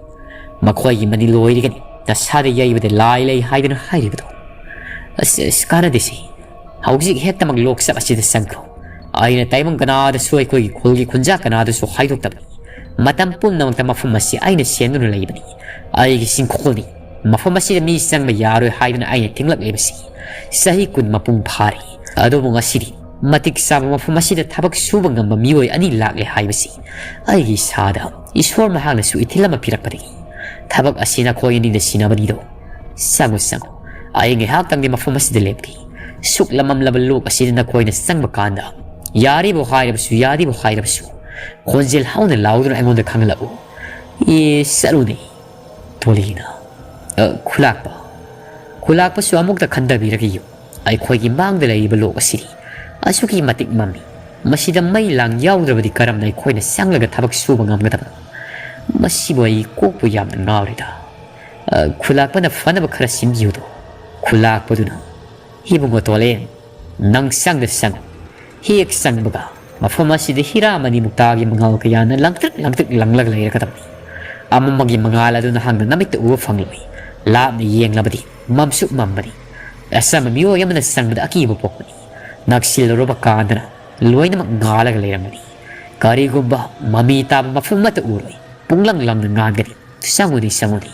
ꯃꯈꯣꯏꯒꯤ ꯃꯅꯤ ꯂꯣꯏꯔꯒꯅꯤ ꯅꯁꯥꯗ ꯌꯩꯕꯗ ꯂꯥꯏ ꯂꯩ ꯍꯥꯏꯗꯨꯅ ꯍꯥꯏꯔꯤꯕꯗꯣ꯫ ꯑꯁ, ꯑꯁ, ꯀꯥꯟꯅꯗꯦꯁꯦ꯫ ꯍꯧꯖꯤꯛ ꯍꯦꯛꯇꯃꯛ ꯂꯣꯛꯆꯞ ꯑꯁꯤꯗ ꯆꯪꯈ꯭ꯔꯣ꯫ ꯑꯩꯅ ꯇꯥꯏꯕꯪ ꯀꯅꯥꯗꯁꯨ, ꯑꯩꯈꯣꯏꯒꯤ ꯈꯨꯜꯒꯤ ꯈꯨꯟꯖꯥ ꯀꯅꯥꯗꯁꯨ ꯍꯥꯏꯗꯣꯛꯇꯕꯅꯤ꯫ ꯃꯇꯝ ꯄꯨꯝꯅꯃꯛꯇ ꯃꯐꯝ ꯑꯁꯤ ꯑꯩꯅ ꯁꯦꯟꯗꯨꯅ ꯂꯩꯕꯅꯤ꯫ ꯑꯩꯒꯤ ꯆꯤꯡꯈꯣꯜꯅꯤ꯫ ꯃꯐꯝ ꯑꯁꯤꯗ ꯃꯤ ꯆꯪꯕ ꯌꯥꯔꯣꯏ ꯍꯥꯏꯗꯨꯅ ꯑꯩꯅ ꯊꯤꯡꯂꯛꯂꯤꯕꯁꯤ ꯆꯍꯤ ꯀꯨꯟ ꯃꯄꯨꯡ ꯐꯥꯔꯦ꯫ ꯑꯗꯨꯕꯨ ꯉꯁꯤꯗꯤ ꯃꯇꯤꯛ ꯆꯥꯕ ꯃꯐꯝ ꯑꯁꯤꯗ ꯊꯕꯛ ꯁꯨꯕ ꯉꯝꯕ ꯃꯤꯑꯣꯏ ꯑꯅꯤ ꯂꯥꯛꯂꯦ ꯍꯥꯏꯕꯁꯤ ꯑꯩꯒꯤ ꯏꯁꯥꯗ ꯏꯁꯣꯔ ꯃꯍꯥꯛꯅꯁꯨ ꯏꯊꯤꯜ ꯑꯃ ꯄꯤꯔꯛꯄꯗꯒꯤ ꯊꯕꯛ ꯑꯁꯤ ꯅꯈꯣꯏ ꯑꯅꯤꯗ ꯁꯤꯟꯅꯕꯅꯤꯗꯣ꯫ ꯆꯪꯉꯨ, ꯆꯪꯉꯨ꯫ ꯑꯩ ꯉꯥꯏꯍꯥꯛꯇꯪꯗꯤ ꯃꯐꯝ ꯑꯁꯤꯗ ꯂꯦꯞꯀꯦ꯫ ꯁꯨꯛ ꯂꯃꯝꯂꯕ ꯂꯣꯛ ꯑꯁꯤꯗ ꯅꯈꯣꯏꯅ ꯆꯪꯕ ꯀꯥꯟꯗ ꯌꯥꯔꯤꯕꯨ ꯍꯥꯏꯔꯕꯁꯨ, ꯌꯥꯔꯤꯕꯨ ꯍꯥꯏꯔꯕꯁꯨ, ꯈꯣꯟꯖꯦꯜ ꯍꯧꯅ ꯂꯥꯎꯗꯨꯅ ꯑꯩꯉꯣꯟꯗ ꯈꯪꯍꯜꯂꯛꯎ꯫ ꯑꯦ, ꯆꯠꯂꯨꯅꯦ꯫ ꯇꯣꯂꯤꯅ, "ꯑ, ꯈꯨꯂꯥꯛꯄ, ꯈꯨꯂꯥꯛꯄꯁꯨ ꯑꯃꯨꯛꯇ ꯈꯟꯊꯕꯤꯔꯒ ꯌꯦꯡꯉꯨ꯫ ꯑꯩꯈꯣꯏꯒꯤ ꯃꯥꯡꯗ ꯂꯩꯔꯤꯕ ꯂꯣꯛ ꯑꯁꯤꯗꯤ ꯑꯁꯨꯛꯀꯤ ꯃꯇꯤꯛ ꯃꯝꯃꯤ꯫ ꯃꯁꯤꯗ ꯃꯩ ꯂꯥꯡ ꯌꯥꯎꯗ꯭ꯔꯕꯗꯤ ꯀꯔꯝꯅ ꯑꯩꯈꯣꯏꯅ ꯆꯪꯂꯒ ꯊꯕꯛ ꯁꯨꯕ ꯉꯝꯒꯗꯕꯅꯣ? ꯃꯁꯤꯕꯨ ꯑꯩ ꯀꯣꯛꯄꯨ ꯌꯥꯝꯅ ꯉꯥꯎꯔꯦꯗ꯫ ꯑ, ꯈꯨꯂꯥꯛꯄꯅ ꯐꯅꯕ ꯈꯔ ꯁꯤꯟꯕꯤꯌꯨꯗꯣ꯫" ꯈꯨꯂꯥꯛꯄꯗꯨꯅ, "ꯏꯕꯨꯡꯉꯣ ꯇꯣꯂꯦꯟ, ꯅꯪ ꯆꯪꯗ ꯆꯪꯉꯨ꯫ ꯍꯦꯛ ꯆꯪꯕꯒ ꯃꯐꯝ ꯑꯁꯤꯗ ꯍꯤꯔꯥ ꯃꯅꯤ ꯃꯨꯛꯇꯥꯒꯤ ꯃꯉꯥꯜ ꯀꯌꯥꯅ ꯂꯪꯇ꯭ꯔꯤꯛ ꯂꯪꯇ꯭ꯔꯤꯛ ꯂꯪꯂꯒ ꯂꯩꯔꯒꯗꯕꯅꯤ꯫ ꯑꯃꯝꯕꯒꯤ ꯃꯉꯥꯜ ꯑꯗꯨ ꯅꯍꯥꯛꯅ ꯅꯃꯤꯠꯇ ꯎꯕ ꯐꯪꯂꯣꯏ꯫ ꯂꯥꯞꯅ ꯌꯦꯡꯂꯕꯗꯤ ꯃꯝꯁꯨ ꯃꯝꯕꯅꯤ꯫ ꯑꯆꯝꯕ ꯃꯤꯑꯣꯏ ꯑꯃꯅ ꯆꯪꯕꯗ ꯑꯀꯤꯕ ꯄꯣꯛꯄꯅꯤ꯫ ꯅꯛꯁꯤꯜꯂꯨꯔꯕ ꯀꯥꯟꯗꯅ ꯂꯣꯏꯅꯃꯛ ꯉꯥꯜꯂꯒ ꯂꯩꯔꯝꯒꯅꯤ꯫ ꯀꯔꯤꯒꯨꯝꯕ ꯃꯃꯤ ꯇꯥꯕ ꯃꯐꯝ ꯑꯃꯠꯇ ꯎꯔꯣꯏ꯫ ꯄꯨꯡꯂꯪ ꯂꯪꯅ ꯉꯥꯟꯒꯅꯤ꯫ ꯆꯪꯉꯨꯅꯤ, ꯆꯪꯉꯨꯅꯤ꯫